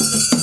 Yeah.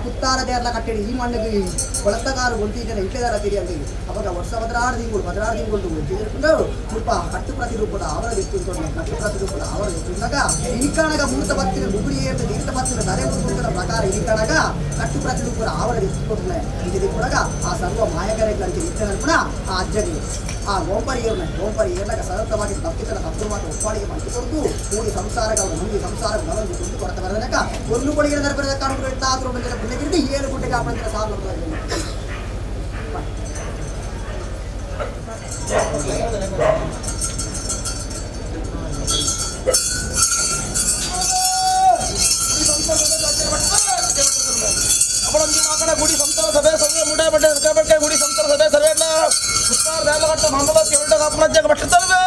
ಕುತ್ತಾರ Derla ಕಟ್ಟೆಡಿ ಈ ಮಣ್ಣಿಗೆ ಕೊಳತಗಾರು ಒಂಟಿಜನ ಇಟ್ಟೆದಾರ ತಿರಿಯಂದು ಅವಾಗ ವರ್ಷ 16 ತಿಂಗಳು 16 ತಿಂಗಳು ಮುಲ್ಪ ಕಟ್ಟು ಪ್ರತಿರೂಪದ ಅವರ ಎತ್ತುಂಟು ಕಟ್ಟು ಪ್ರತಿರೂಪದ ಅವರ ಎತ್ತುಂದಾಗ ಇನಿಕಾಣಗ ಮೂರ್ತ ಬತ್ತಿನ ಬುಗುಡಿ ಏರ್ದು ತೀರ್ಥ ಬತ್ತಿನ ತಲೆ ಮುರುಗುಂಟನ ಪ್ರಕಾರ ಇನಿಕಾಣಗ ಕಟ್ಟು ಪ್ರತಿರೂಪದ ಅವರ ಎತ್ತುಕೊಟ್ಟನೆ ಇದು ಕೂಡ ಆ ಸರ್ವ ಮಾಯಕರೆಗಳಂತೆ ಇತ್ತನರ್ಪಣ ಆ ಅಜ್ಜಗೆ ಆ ಓಂಪರಿ ಏರ್ನ ಓಂಪರಿ ಏರ್ನಾಗ ಸತತವಾಗಿ ತಪ್ಪಿತನ ತಪ್ಪು ಮಾತು ಒಪ್ಪಾಡಿಗೆ ಮಂತು ಕೊಡ್ತು ಕೂಡಿ ಸಂಸಾರಗಳು ಮುಂದಿ ಸಂಸಾರ ನಲಂದು ತುಂಡು ಕೊರತೆ ಬರದನಕ ಒಂದು ಕೊಡಿಗೆ ದರ್ಬರದ ಕಾಣು ತಾದ್ರು ಬಂದಿರ ಪುಣ್ಯಗಿರಿದು 7 ಗುಂಟೆಗೆ ಆಪಂತರ ಸಾಲ ಗುಡಿ ಸಂತರ ಸಭೆ ಸರ್ವೆ ಮುಡೆ ಬಟ್ಟೆ ಬಟ್ಟೆ ಗುಡಿ ಸಂತರ ಸಭೆ ಸರ್ವೆ ಉತ್ತಾರ ದೇಲಗಟ್ಟ ಮಹಮ್ಮದ ಕೇಳ್ದಾಗ ಅಪ್ಪನ ಅಜ್ಜಗ ಬಟ್ಟೆ ತರುವೆ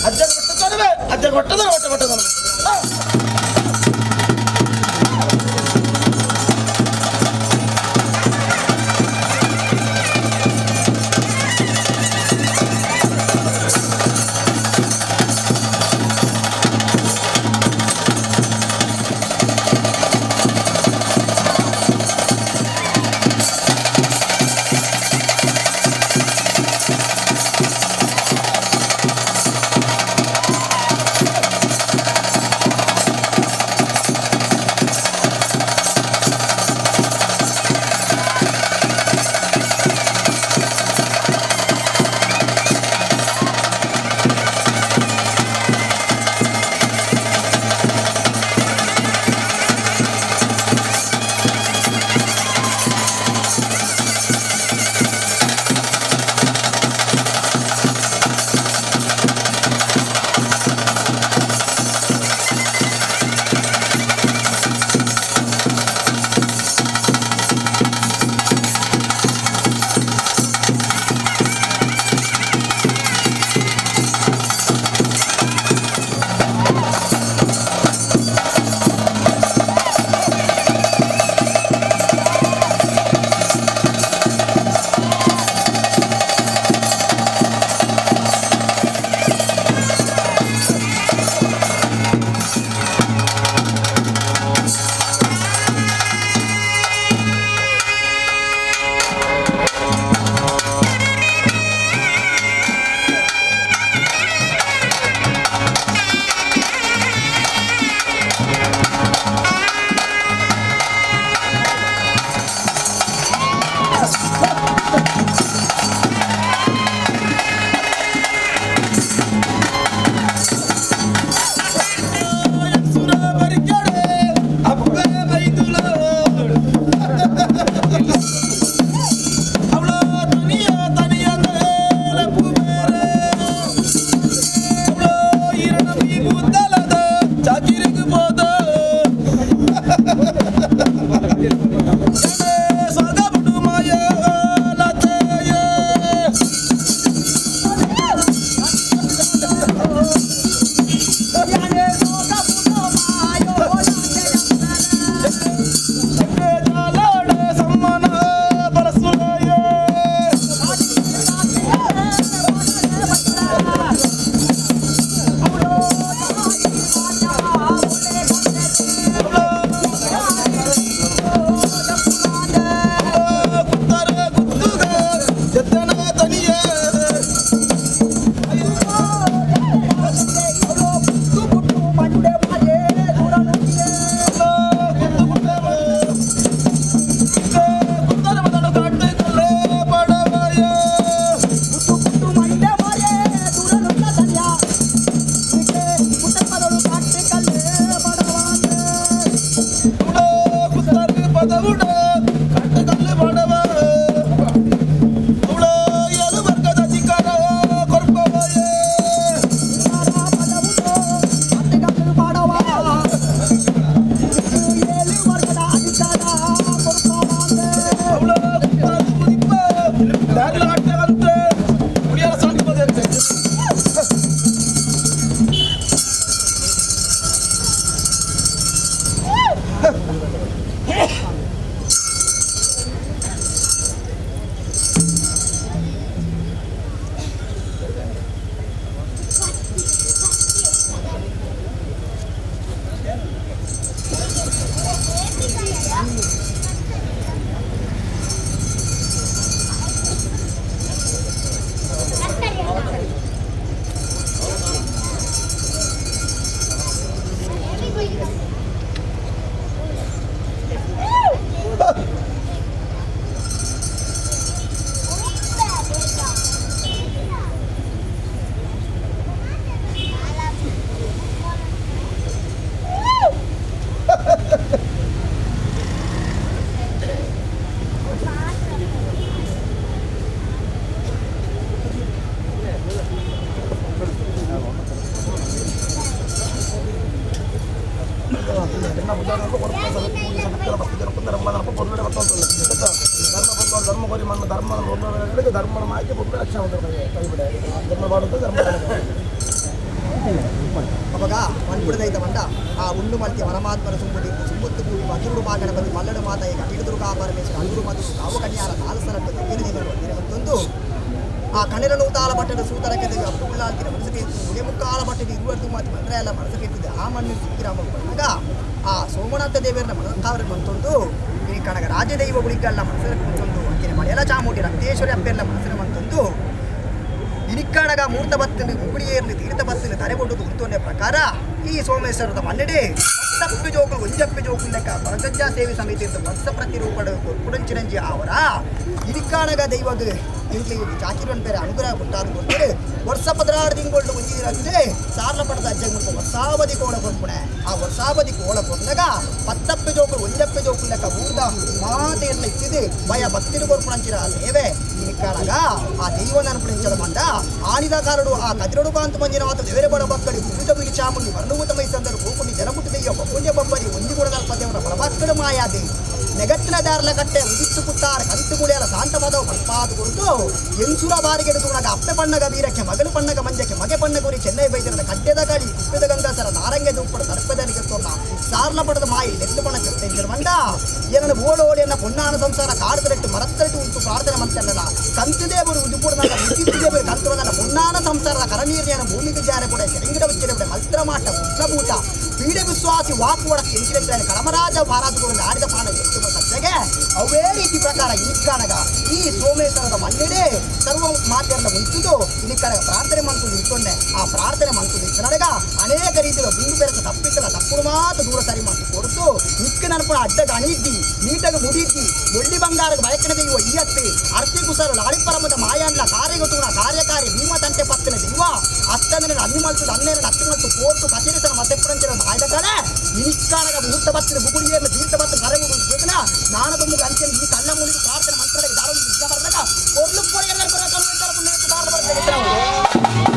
ಅಜ್ಜಗ ಬಟ್ಟೆ ತರುವೆ ಅಜ್ಜಗ ಬಟ್ಟೆ ತರುವೆ ಬಟ್ಟೆ ಬಟ್ಟೆ ತರುವೆ. ಎನ್ನ ಪುಜಾರಪ್ಪ ಕೊಡ್ಪ ಸಭೆ ಪೂಜೆ ಸಭೆ ಭಕ್ತಿ ಜನಪ್ಪ ಧರ್ಮ ನರಪ ಪೊರ್ಲುಡೆ ಬತ್ತೊಂದು ಧರ್ಮ ಬಂದ ಧರ್ಮ ಕೋರಿ ಮನ್ನ ಧರ್ಮ ಧರ್ಮನ ಮಾಹಿತಿ ಪೊರ್ಲು ರಕ್ಷಣೆ ಕೈಬಿಡೆ ಧರ್ಮ ಬಾಡುತ್ತ ಧರ್ಮ. ಅವಾಗ ಮನ್ಪುಡದೈತ ಮಂಡ ಆ ಉಂಡು ಮಲ್ತಿ ಪರಮಾತ್ಮನ ಸುಂಬುದಿ ಸುಂಬುತ್ತು ಭೂಮಿ ಮಧುರು ಮಾಗಣಪತಿ ಮಲ್ಲಡು ಮಾತ ಈಗ ಅಟಿಡುದುರು ಪರಮೇಶ್ವರ ಅಲ್ಗುರು ಮತ್ತು ಕಾವು ಕನ್ಯಾರ ನಾಲ್ಸರಟ್ಟು ಮತ್ತೊಂದು ಆ ಕಣ್ಣರ ನೂತಾಲ ಬಟ್ಟದ ಸೂತರಕ್ಕೆ ಅಪ್ಪುಳ್ಳಾಲ್ತಿನ ಮನಸ್ಸಿಗೆ ಇತ್ತು ಮುಕ್ಕಾಲ ಬಟ್ಟದ ಇರುವರ್ದು ಮಾತು ಮಂತ್ರ ಎಲ್ಲ ಮನಸ್ಸಿಗೆ ಇರ್ತದೆ. ಆ ಮಣ್ಣಿನ ಸಿಕ್ಕಿರಾಮ ಬಂದಾಗ ಆ ಸೋಮನಾಥ ದೇವರನ್ನ ಮನಸ್ಸಾವ್ರ ಬಂತೊಂದು ಈ ಕಣಗ ರಾಜದೈವಗಳಿಗೆಲ್ಲ ಮನಸ್ಸಿನ ಕುಂತೊಂದು ಅಂಚಿನ ಮಳೆಯಲ ಚಾಮುಂಡಿ ರಕ್ತೇಶ್ವರಿ ಅಪ್ಪೆಲ್ಲ ಮನಸ್ಸಿನ ಬಂತೊಂದು ಇನಿಕ್ಕಾಣಗ ಮೂರ್ತ ಬತ್ತಿನ ಮುಗುಡಿಯೇರ್ಲಿ ತೀರ್ಥ ಬತ್ತಿನ ತಲೆಗೊಂಡು ಉಂತೊಂದೆ ಪ್ರಕಾರ ಈ ಸೋಮೇಶ್ವರದ ಮನ್ನಡೆ ತಪ್ಪು ಜೋಕುಲು ಒಂಜಪ್ಪೆ ಜೋಕುಲು ಲೆಕ್ಕ ಪರಗಜ್ಜ ಸೇವೆ ಸಮಿತಿ ವರ್ಷ ಪ್ರತಿರೂಪಡ ಕುಡಂಚಿರಂಜಿ ಅವರ ಇನಿಕ್ಕಾಣಗ ದೈವಗ ಇಂಕ್ಲಿ ಚಾಕಿರನ್ ಬೇರೆ ಅನುಗ್ರಹ ಕೊಟ್ಟಾದ ಕೊಡ್ತಾರೆ. ವರ್ಷ 16 ತಿಂಗಳು ಒಂಜಿ ಸಾರ್ಲ ಪಡೆದ ಅಜ್ಜ ಮುಲ್ಪ ವರ್ಷಾವಧಿ ಕೋಳ ಕೊರ್ಪುಣೆ. ಆ ವರ್ಷಾವಧಿ ಕೋಳ ಕೊರ್ನಗ ಪತ್ತಪ್ಪೆ ಜೋಕುಲು ಒಂಜಪ್ಪೆ ಜೋಕುಲು ಲೆಕ್ಕ ಊರ್ದ ಮಾತೆರ್ಲ ಇತ್ತಿದ್ದು ಭಯ ಭಕ್ತಿರು ಕೊರ್ಪುಣಂಚಿರ ಸೇವೆ ಇನಿಕ್ಕಾಣಗ ಆ ದೈವನ ಅನುಪುಣಿಂಚದ ಮಂಡ ಆನಿದ ಕಾರಡು ಆ ಕದಿರಡು ಕಾಂತು ಮಂಜಿನ ಮಾತು ದೇವರೆ ಬಡ ಬಕ್ಕಡಿ ಕುಡಿದ ಬಿಳಿ ಚಾಮುಂಡಿ ವರ್ಣಭೂತ ಮೈಸಂದರು ಗೋಕುಂಡಿ ಜನಪುಟ್ಟ ದೆಯ್ಯ ಪುಣ್ಯ ಬಬ್ಬರಿ ಒಂಜಿ ಗುಣದಲ್ಪ ದೇವರ ಬಡಬಕ್ಕಡು ಮಾಯಾದಿ ನೆಗತ್ತಿನ ದಾರಲ ಕಟ್ಟೆ ಉದಿತ್ತು ಪುತ್ತಾರ ಕಂತು ಮುಳಿಯಲ ಶಾಂತ ಪದವು ಕಲ್ಪಾದು ಕೊಡುದು ಎಂಸುರ ಬಾರಿಗೆ ತುಣಗ ಅಪ್ಪೆ ಪಣ್ಣಗ ವೀರಕ್ಕೆ ಮಗಳು ಪಣ್ಣಗ ಮಂಜಕ್ಕೆ ಮಗೆ ಪಣ್ಣ ಗುರಿ ಚೆನ್ನೈ ಬೈದರದ ಕಡ್ಡೆದ ಗಾಳಿ ಕುಪ್ಪೆದ ಗಂಗಾಸರ ನಾರಂಗೆ ದೂಪಡ ತರ್ಪದನಿಗೆ ತೋರ್ನ ಸಾರ್ಲ ಪಡದ ಮಾಯಿ ನೆತ್ತು ಪಣ ಚೆಂಜರ ಮಂಡ ಏನನ್ನು ಓಡೋಡಿಯನ್ನ ಪೊನ್ನಾನ ಸಂಸಾರ ಕಾಡ್ತರೆಟ್ಟು ಮರತ್ತರೆಟ್ಟು ಉಂಟು ಪ್ರಾರ್ಥನೆ ಮಂತನ್ನಲ್ಲ ಕಂತು ದೇವರು ಉದುಪುಡನಲ್ಲ ಉದಿತ್ತು ದೇವರು ಕಂತು ಪೊನ್ನಾನ ಸಂಸಾರದ ಕರನೀರ್ನ ಭೂಮಿಗೆ ಜಾರೆ ಕೂಡ ಶರಿಂಗಿಡ ಉಚ್ಚಿರ ಮಲ್ತ್ರ ಮಾಟ ಉಷ್ಣಭೂತ ಪೀಡೆ ವಿಶ್ವಾಸಿ ವಾಕು ಒಡಕ್ಕೆ ಎಂಚಿನ ಕಳಮರಾಜ ಭಾರತಗಳು ಆಡಿದ ಪಾಣ ಎಷ್ಟು ಸತ್ಯಗೆ ಅವೇ ರೀತಿ ಪ್ರಕಾರ ಇನಿಕ್ಕಾಣಗ ಈ ಸೋಮೇಶ್ವರದ ಮಣ್ಣೆಡೆ ಸರ್ವ ಮಾತೆಯನ್ನ ಉಂಟುದು ಇನಿಕ್ಕಣಗ ಪ್ರಾರ್ಥನೆ ಮಂತು ನಿಂತೊಂಡೆ. ಆ ಪ್ರಾರ್ಥನೆ ಮಂತು ನಿಂತನಡಗ ಅನೇಕ ರೀತಿಯ ಗುಂಡು ಬೆರಸ ತಪ್ಪಿತ್ತಲ್ಲ ತಪ್ಪುಡು ಮಾತು ದೂರ ಸರಿ ಮಂತು ಕೊಡ್ತು ನಿಕ್ಕ ನನಪುಣ ಅಡ್ಡಗ ಅಣಿದ್ದಿ ನೀಟಗ ಮುಡಿದ್ದಿ ಒಳ್ಳಿ ಬಂಗಾರಗ ಬಯಕನ ದೈವ ಈಯತ್ತಿ ಅರ್ತಿ ಕುಸರು ಲಾಳಿಪರಮದ ಮಾಯನ್ಲ ಕಾರ್ಯಗತುಣ ಕಾರ್ಯಕಾರಿ ಭೀಮ ತಂಟೆ ಪತ್ತಿನ ದೈವ ಅತ್ತಂದ್ರೆ ಅನ್ನಿ ಮಲ್ತು ಅನ್ನೇನ ಅತ್ತಿ ಮಲ್ತು ಕೋರ್ಟು ಕಚೇರಿ ಮತ್ತೆಪ್ಪುಡಂಚಿನ ಮಾಯದ ಕಡೆ ಇನಿಕ್ಕಾಣಗ ಮುಹೂರ್ತ ಬತ್ತಿನ ಬುಗುಡಿಯನ್ನು ತೀರ್ಥ ಬತ್ತು ಕರೆವು ನಾನದೊಂದು ಅಂಚೆ ಈ ಕಲ್ಲ ಮುನಿದು ಪ್ರಾರ್ಥನೆ ಮಂತ್ರಗಳಿಗೆ ದಾರ ವಿದ್ಯಾ ಬರ್ದಾಗ ಕೊರ್ಲು ಕೊಡೆಯಲ್ಲ ದಾರ ಬರ್ತದೆ.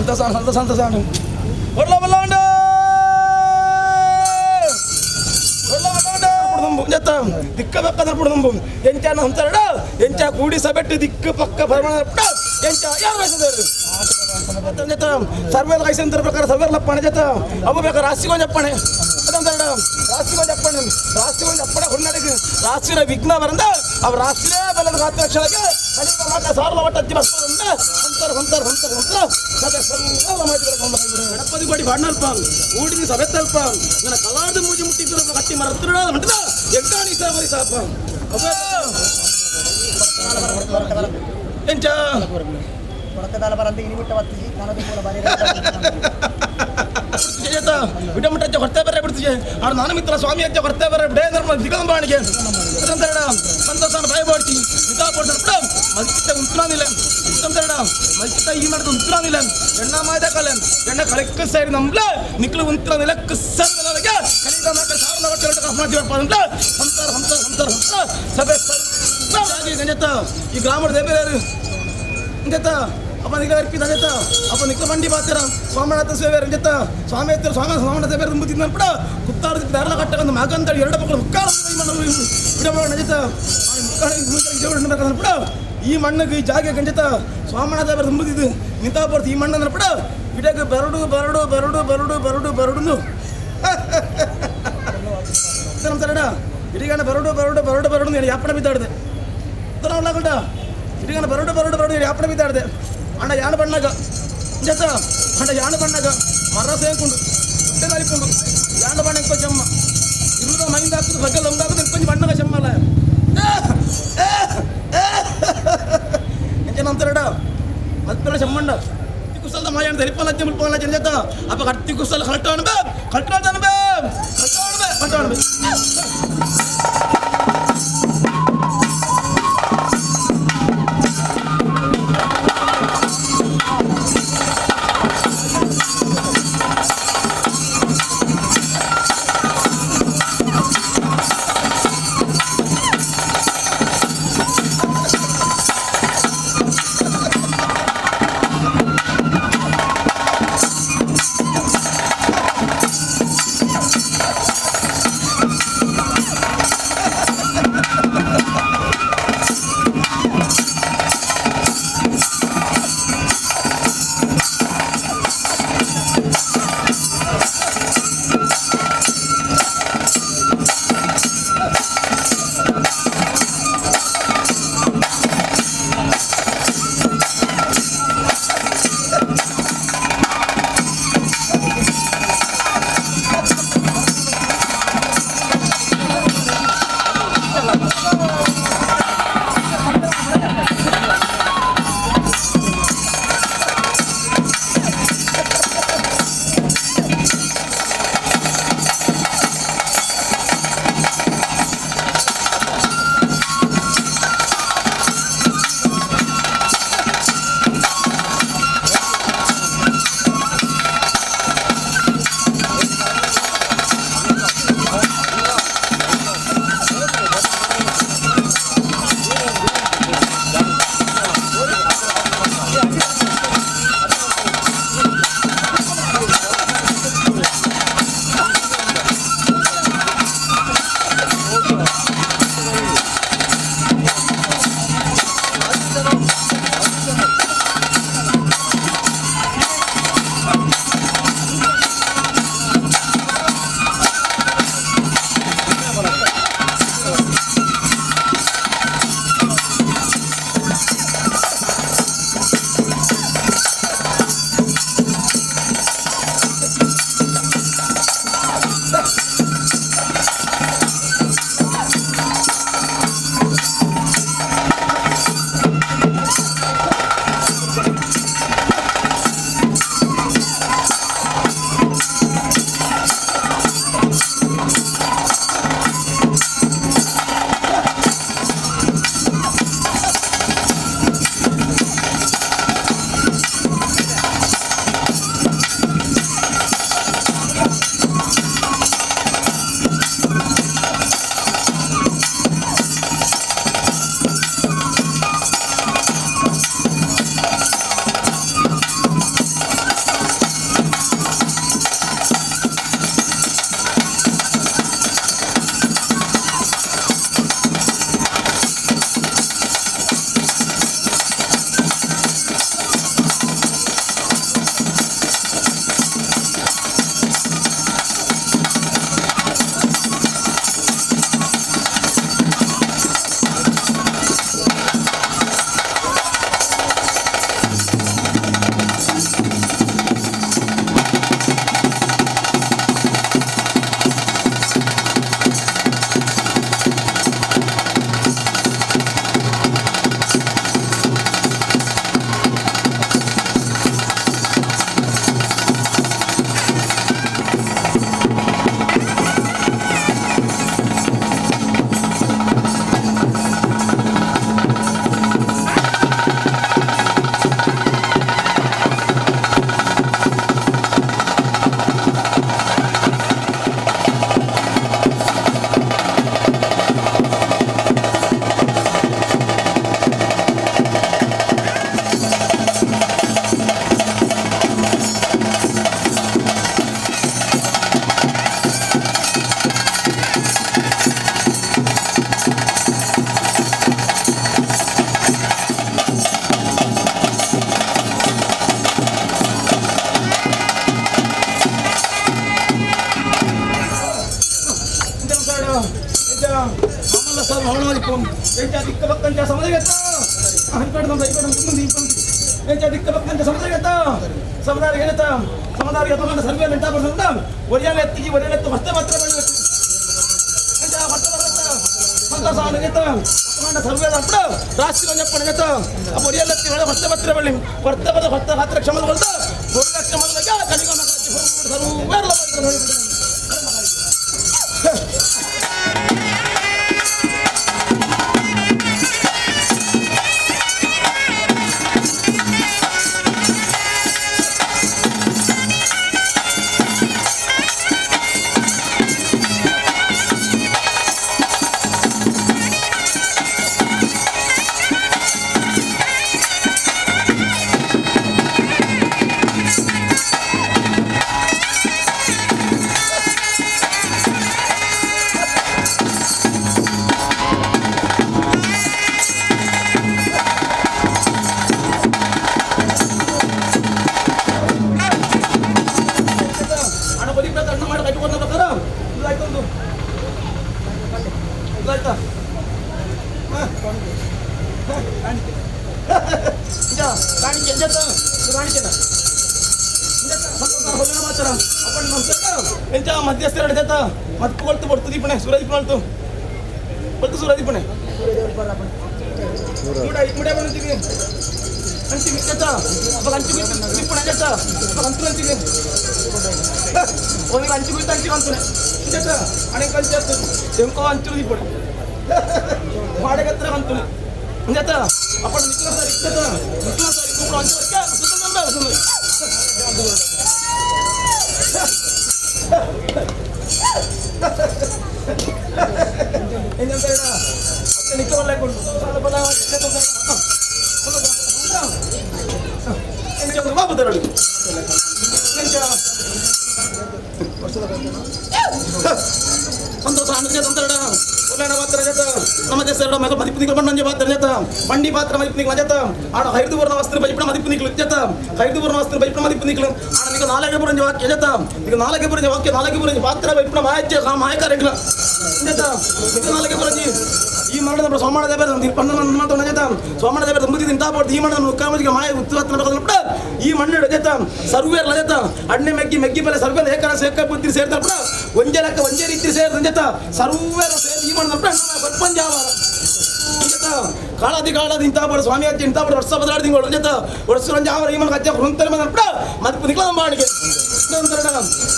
ಸಂತೋಷ ಸಂತೋಷ ಸಂತೋಷ ಒಳ್ಳ ಬಲ್ಲಾಂಡ ದಿಕ್ಕ ಪಕ್ಕ ಪುಡದುಂಬು ಎಂಚ ಅಂತಾರಡ ಎಂಚ ಕೂಡಿ ಸಬೆಟ್ಟು ದಿಕ್ಕು ಪಕ್ಕ ಭರಮಣ ಎಂಚ ಯಾರು ವಯಸ್ಸದವರು ಸರ್ವೇల ಕೈಸಂತರ ಪ್ರಕಾರ ಸರ್ವೇల ಪಣ ಜತ ಅವ ಬೇಕಾ ರಾಶಿಗೊಂದು చెప్పండి అంటాడు ರಾಶಿಗೊಂದು చెప్పండి ರಾಶಿಗೊಂದು చెప్పడే ಹೊನ್ನಡಿಗೆ ರಾಶಿರ ವಿಘ್ನ ಬರಂದ ಅವ ರಾಶಿರೇ ಬಲದ ಗಾತ್ರಕ್ಷಣಕ್ಕೆ ಕಲಿಯುಗ ಮಾಟ ಸಾರಲ ಮಟ್ಟ ಅಜ್ಜಿ ಬಸ್ಪದಂದ ಸಂತರ ಸಂತರ ಸಂತರ ಸಂತರ ಸಭೆ ಸರ್ವ ಗಣಪತಿ ಗೋಡಿ ಬಾಣಲ್ಪ ಊಡಿನ ಸಭೆ ತಲ್ಪ ನನ್ನ ಕಲಾರ್ದ ಮೂಜಿ ಮುಟ್ಟಿದ್ರು ಕಟ್ಟಿ ಮರತ್ರ ಹೊಂಟದ ಎಗ್ಗಾಣಿ ಸಾಬರಿ ಸಾಪ ಎಂಚ ಕೊಡಕದಾಲ ಬರಂತ ಇನಿಮಿಟ್ಟ ಬತ್ತಿಜಿ ನನದು ಮೂಲ ಬರೀ ಬಿಡಮುಟ್ಟ ಹೊರ್ತೆ ಬರ ಬಿಡ್ತಿಜೆ ಆಡ ನಾನು ಮಿತ್ರ ಸ್ವಾಮಿ ಅಜ್ಜ ಹೊರ್ತೆ ಬರ ಬಿಡೇ ಧರ್ಮ ದಿಗಂಬಾಣಿಗೆ ಸಂತರಣ ಸಂತೋಷನ ಭಯ ಪಡ್ತಿ ನಿತಾ ಪಡ್ತಾರ ಮಲ್ಕಿತ್ತ ಉಂತುನಾನಿಲ್ಲ ಸಂತರಣ ಮಲ್ಕಿತ್ತ ಈ ಮಾಡಿದ ಉಂತುನಾನಿಲ್ಲ ಎಣ್ಣ ಮಾದ ಕಲೆ ಎಣ್ಣ ಕಳಕ್ಕ ಸೈಡ್ ನಮ್ಲ ನಿಕ್ಲು ಉಂತುನಾನಿಲ್ಲ ಕುಸ್ಸರ್ ನನಗೆ ಕಲಿದ ಮಾಕ ಸಾರನ ಒಟ್ಟು ಎರಡು ಕಾಫ್ ಮಾಡ್ತೀವಪ್ಪ ಅಂತ ಸಂತಾರ ಸಂತಾರ ಸಂತಾರ ಸಂತಾರ ಸಭೆ ಸರ್ವ ಗಂಜತ್ತ ಈ ಗ್ರಾಮದ ದೇಬೇರು ಅಂಜತ್ತ ಅಪ್ಪ ನಿಖಲ ಅರ್ಪಿತ ಅಂಜತ್ತ ಅಪ್ಪ ನಿಖಲ ಬಂಡಿ ಬಾತರ ಸ್ವಾಮನಾಥ ಸೇವೆ ರಂಜತ್ತ ಸ್ವಾಮಿ ಹತ್ತಿರ ಸ್ವಾಮಿ ಸ್ವಾಮನಾಥ ಸೇವೆ ತುಂಬುತ್ತಿದ್ದ ಕೂಡ ಕುತ್ತಾರ ದಾರಲ ಕಟ್ಟಕಂದು ಮಗಂತ ಎರಡು ಮಕ್ಕಳು ಮುಕ್ಕಾಳು ಬಿಡಬೇಡ ಅಂಜತ್ತ ಮುಕ್ಕಾಳು ಕೂಡ ಈ ಮಣ್ಣಿಗೆ ಈ ಜಾಗೆ ಗಂಜತ್ತ ಸ್ವಾಮನಾಥ ಬೇರೆ ತುಂಬುತ್ತಿದ್ದು ನಿಂತ ಬರ್ತು ಈ ಮಣ್ಣು ಅಂದ್ರೆ ಕೂಡ ಇಡಕ್ಕೆ ಬರಡು ಬರಡು ಬರಡು ಬರಡು ಬರಡು ಬರಡು ನಮ್ತಾರಡ ಇಡಿಗಾನ ಬರಡು ಬರಡು ಬರಡು ಬರಡು నేను ಯಾಪಣ ಬಿದ್ದಾಡಿದೆ ಉತ್ತರವಲ್ಲ ಇಡಿಗಾನ ಬರಡು ಬರಡು ಬರಡು ಯಾಪಣ ಬಿದ್ದಾಡಿದೆ ಅಣ್ಣ ಯಾಣ ಬಣ್ಣಗ ಜತ ಅಣ್ಣ ಯಾಣ ಬಣ್ಣಗ ಮರ ಸೇರ್ಕೊಂಡು ಹೊಟ್ಟೆ ನಾಲಿಕೊಂಡು ಯಾಣ ಬಣ್ಣ ಇಂಕೊಂಚ ಅಮ್ಮ ಇರುದ ಮೈಂದ ಹಾಕುದು ಬಗ್ಗೆ ಲಂಗಾಕುದು ಇಂಕೊಂಚ ಬಣ್ಣಗ చెమ్మಲ ಎಂಚನಂತಾರಡ ಮತ್ತೆಲ್ಲ చెమ్మంಡ ಕುಸಲ್ದ ಮಾಯಾಣ ದರಿಪಲ್ಲ ಮುಲ್ಪಲ್ಲ ಜನ ಅಪ್ಪ ಕಟ್ಟಿ ಕುಸಲ್ ಕಲ್ಟೋಣ ಬೇ ಕಲ್ಟೋಣ ಬೇ ಕಲ್ಟೋಣ ಬೇ ಕಲ್ಟೋಣ ಬೇ. ಎಂಚ ದಿಕ್ಕ ಬಕ್ಕಂತ ಸಮುದಾಯ ಸಮುದಾಯ ಏನತ್ತ ಸಮುದಾಯ ತಗೊಂಡ ಸರ್ವೆ ಎಂತ ಬರ್ತದ ಒರಿಯಾಲ ಎತ್ತಿಗೆ ಒರಿಯಾಲ ಎತ್ತು ಹೊಸ್ತ ಮಾತ್ರ ಬೆಳಿಬೇಕು ಎಂಚ ಹೊಸ್ತ ಬರ್ತದ ಸಂತೋಷ ಆಗತ್ತ ತಗೊಂಡ ಸರ್ವೆ ಅప్పుడు ರಾಷ್ಟ್ರ చెప్పండి గత ఆ ఒరియాల ఎత్తి ಹೊಸ್ತ ಮಾತ್ರ ಬೆಳಿ ಹೊರ್ತ ಬದ ಹೊತ್ತ ಹತ್ರ ಕ್ಷಮದ ಕೊಡ್ತ 1 ಲಕ್ಷ ಮೊದಲಕ್ಕೆ ಕಲಿಗ ಸರ್ವೇ. ಹಣ ಬಲಿ ಅಣ್ಣ ಮಾಡಿ ಕಟ್ಟಿಕೊಂಡ ಪ್ರಕಾರ ಇದಾಯ್ತು ಒಂದು ಇದಾಯ್ತಾ ಕಾಣಿಕೆ ಈಗ ಕಾಣಿಕೆ ಎಂಜತ್ತ ಕಾಣಿಕೆನ ಎಂಚ ಮಧ್ಯಸ್ಥರ ಜತ ಮತ್ಕು ಕೊಳ್ತು ಬಡ್ತು ದೀಪಣೆ ಸೂರ್ಯ ದೀಪಣ ಬಡ್ತು ಸೂರ್ಯ ದೀಪಣೆ ಮುಡ ಮುಡ ಬಂದಿವಿ ಅಂಚಿಗೆ ಜತ ಅಪ್ಪ ಅಂಚಿಗೆ ದೀಪಣೆ ಜತ ಅಪ್ಪ ಅಂತು ಅಂಚಿಗೆ ಒಂದು ಅಂಚು ಕುಯ್ತು ಅಂಚಿಗೆ ಅಂತಾನೆ ಜತ ಅಣೆ ಕಂಚತ್ತು ಎಂಕೋ ಅಂಚು ದೀಪಣೆ ವಾಡಗತ್ರ ಅಂತಾನೆ ಜತ ಅಪ್ಪ ನಿಕ್ಲ ಸರ್ ಇಕ್ಕತ ನಿಕ್ಲ ಸರ್ ಇಕ್ಕುಡು ಅಂಚು ವಚ್ಚ ಸುತ್ತ ಏನಂತ ಹೇಳ ಅತ್ತೆ ನಿಕ್ಕವಲ್ಲ ಸಂತೋಷ ಆನಂದ ತಂತರಡ ಒಳ್ಳೆಣ ಪಾತ್ರ ಜತ ನಮ್ಮ ದೇಶದ ಮಗ ಮದಿಪು ನಿಕ್ಲ ಬಂಡ ಪಾತ್ರ ಜತ ಬಂಡಿ ಪಾತ್ರ ಮದಿಪು ನಿಕ್ಲ ಜತ ಆಡ ಹೈದು ವರ್ಣ ವಸ್ತ್ರ ಬೈಪಣ ಮದಿಪು ನಿಕ್ಲ ಜತ ಹೈದು ವರ್ಣ ವಸ್ತ್ರ ಬೈಪಣ ಮದಿಪು ನಿಕ್ಲ ಆಡ ನಿಕ ನಾಲ್ಕೆ ಬುರಂಜ ವಾಕ್ಯ ಜತ ನಿಕ ನಾಲ್ಕೆ ಬುರಂಜ ವಾಕ್ಯ ನಾಲ್ಕೆ ಬುರಂಜ ಪಾತ್ರ ಬೈಪಣ ಮಾಯಚ್ಚ ಮಾಯಕಾರ ಎಂಕ್ಲ ಜತ ನಿಕ ನಾಲ್ಕೆ ಬುರಂಜಿ ಈ ಮರಣ ಸೋಮಣ ದೇವರ ಪಣ್ಣ ಮಾತೋಣ ಜತ ಸೋಮಣ ದೇವರ ತುಂಬಿ ತಿಂತಾ ಪಡ್ದು ಈ ಮಣ್ಣ ಮುಕ್ಕಾಮಜಿಗೆ ಮಾಯ ಉತ್ಪತ್ತಿ ನಡೆದ ಈ ಮಣ್ಣು ಜತ ಸರ್ವೇರ್ ಜತ ಅಣ್ಣೆ ಮೆಗ್ಗಿ ಮೆಗ್ಗಿ ಪಲ್ಲೆ ಸರ್ವೇರ್ ಏಕರ ಸೇಕ ಬುದ್ಧಿ ಸೇರ್ತಾರ ಒಂಜೆ ಲೆಕ್ಕ ಒಂಜೆ ರೀತಿ ಸೇರ್ದ ಜತ ಸರ್ವೇರ ಸೇರಿ ಈ ಮಣ್ಣು ಪಂಜಾವಾರ ಜತ ಕಾಳಾದಿ ಕಾಳಾದಿ ಇಂಥ ಬಡ ಸ್ವಾಮಿ ಅಜ್ಜಿ ಇಂಥ ಬಡ ವರ್ಷ ಬದಲಾಡಿ ತಿಂಗಳು ಜತ ವರ್ಷ ರಂಜ ಅವರ ಈ ಮಣ್ಣ ಅಜ್ಜ ಹುಂತರೆ ಬಂದ ಮತ್ತೆ ನಿಕ್ಲ ಮಾಡಿಗೆ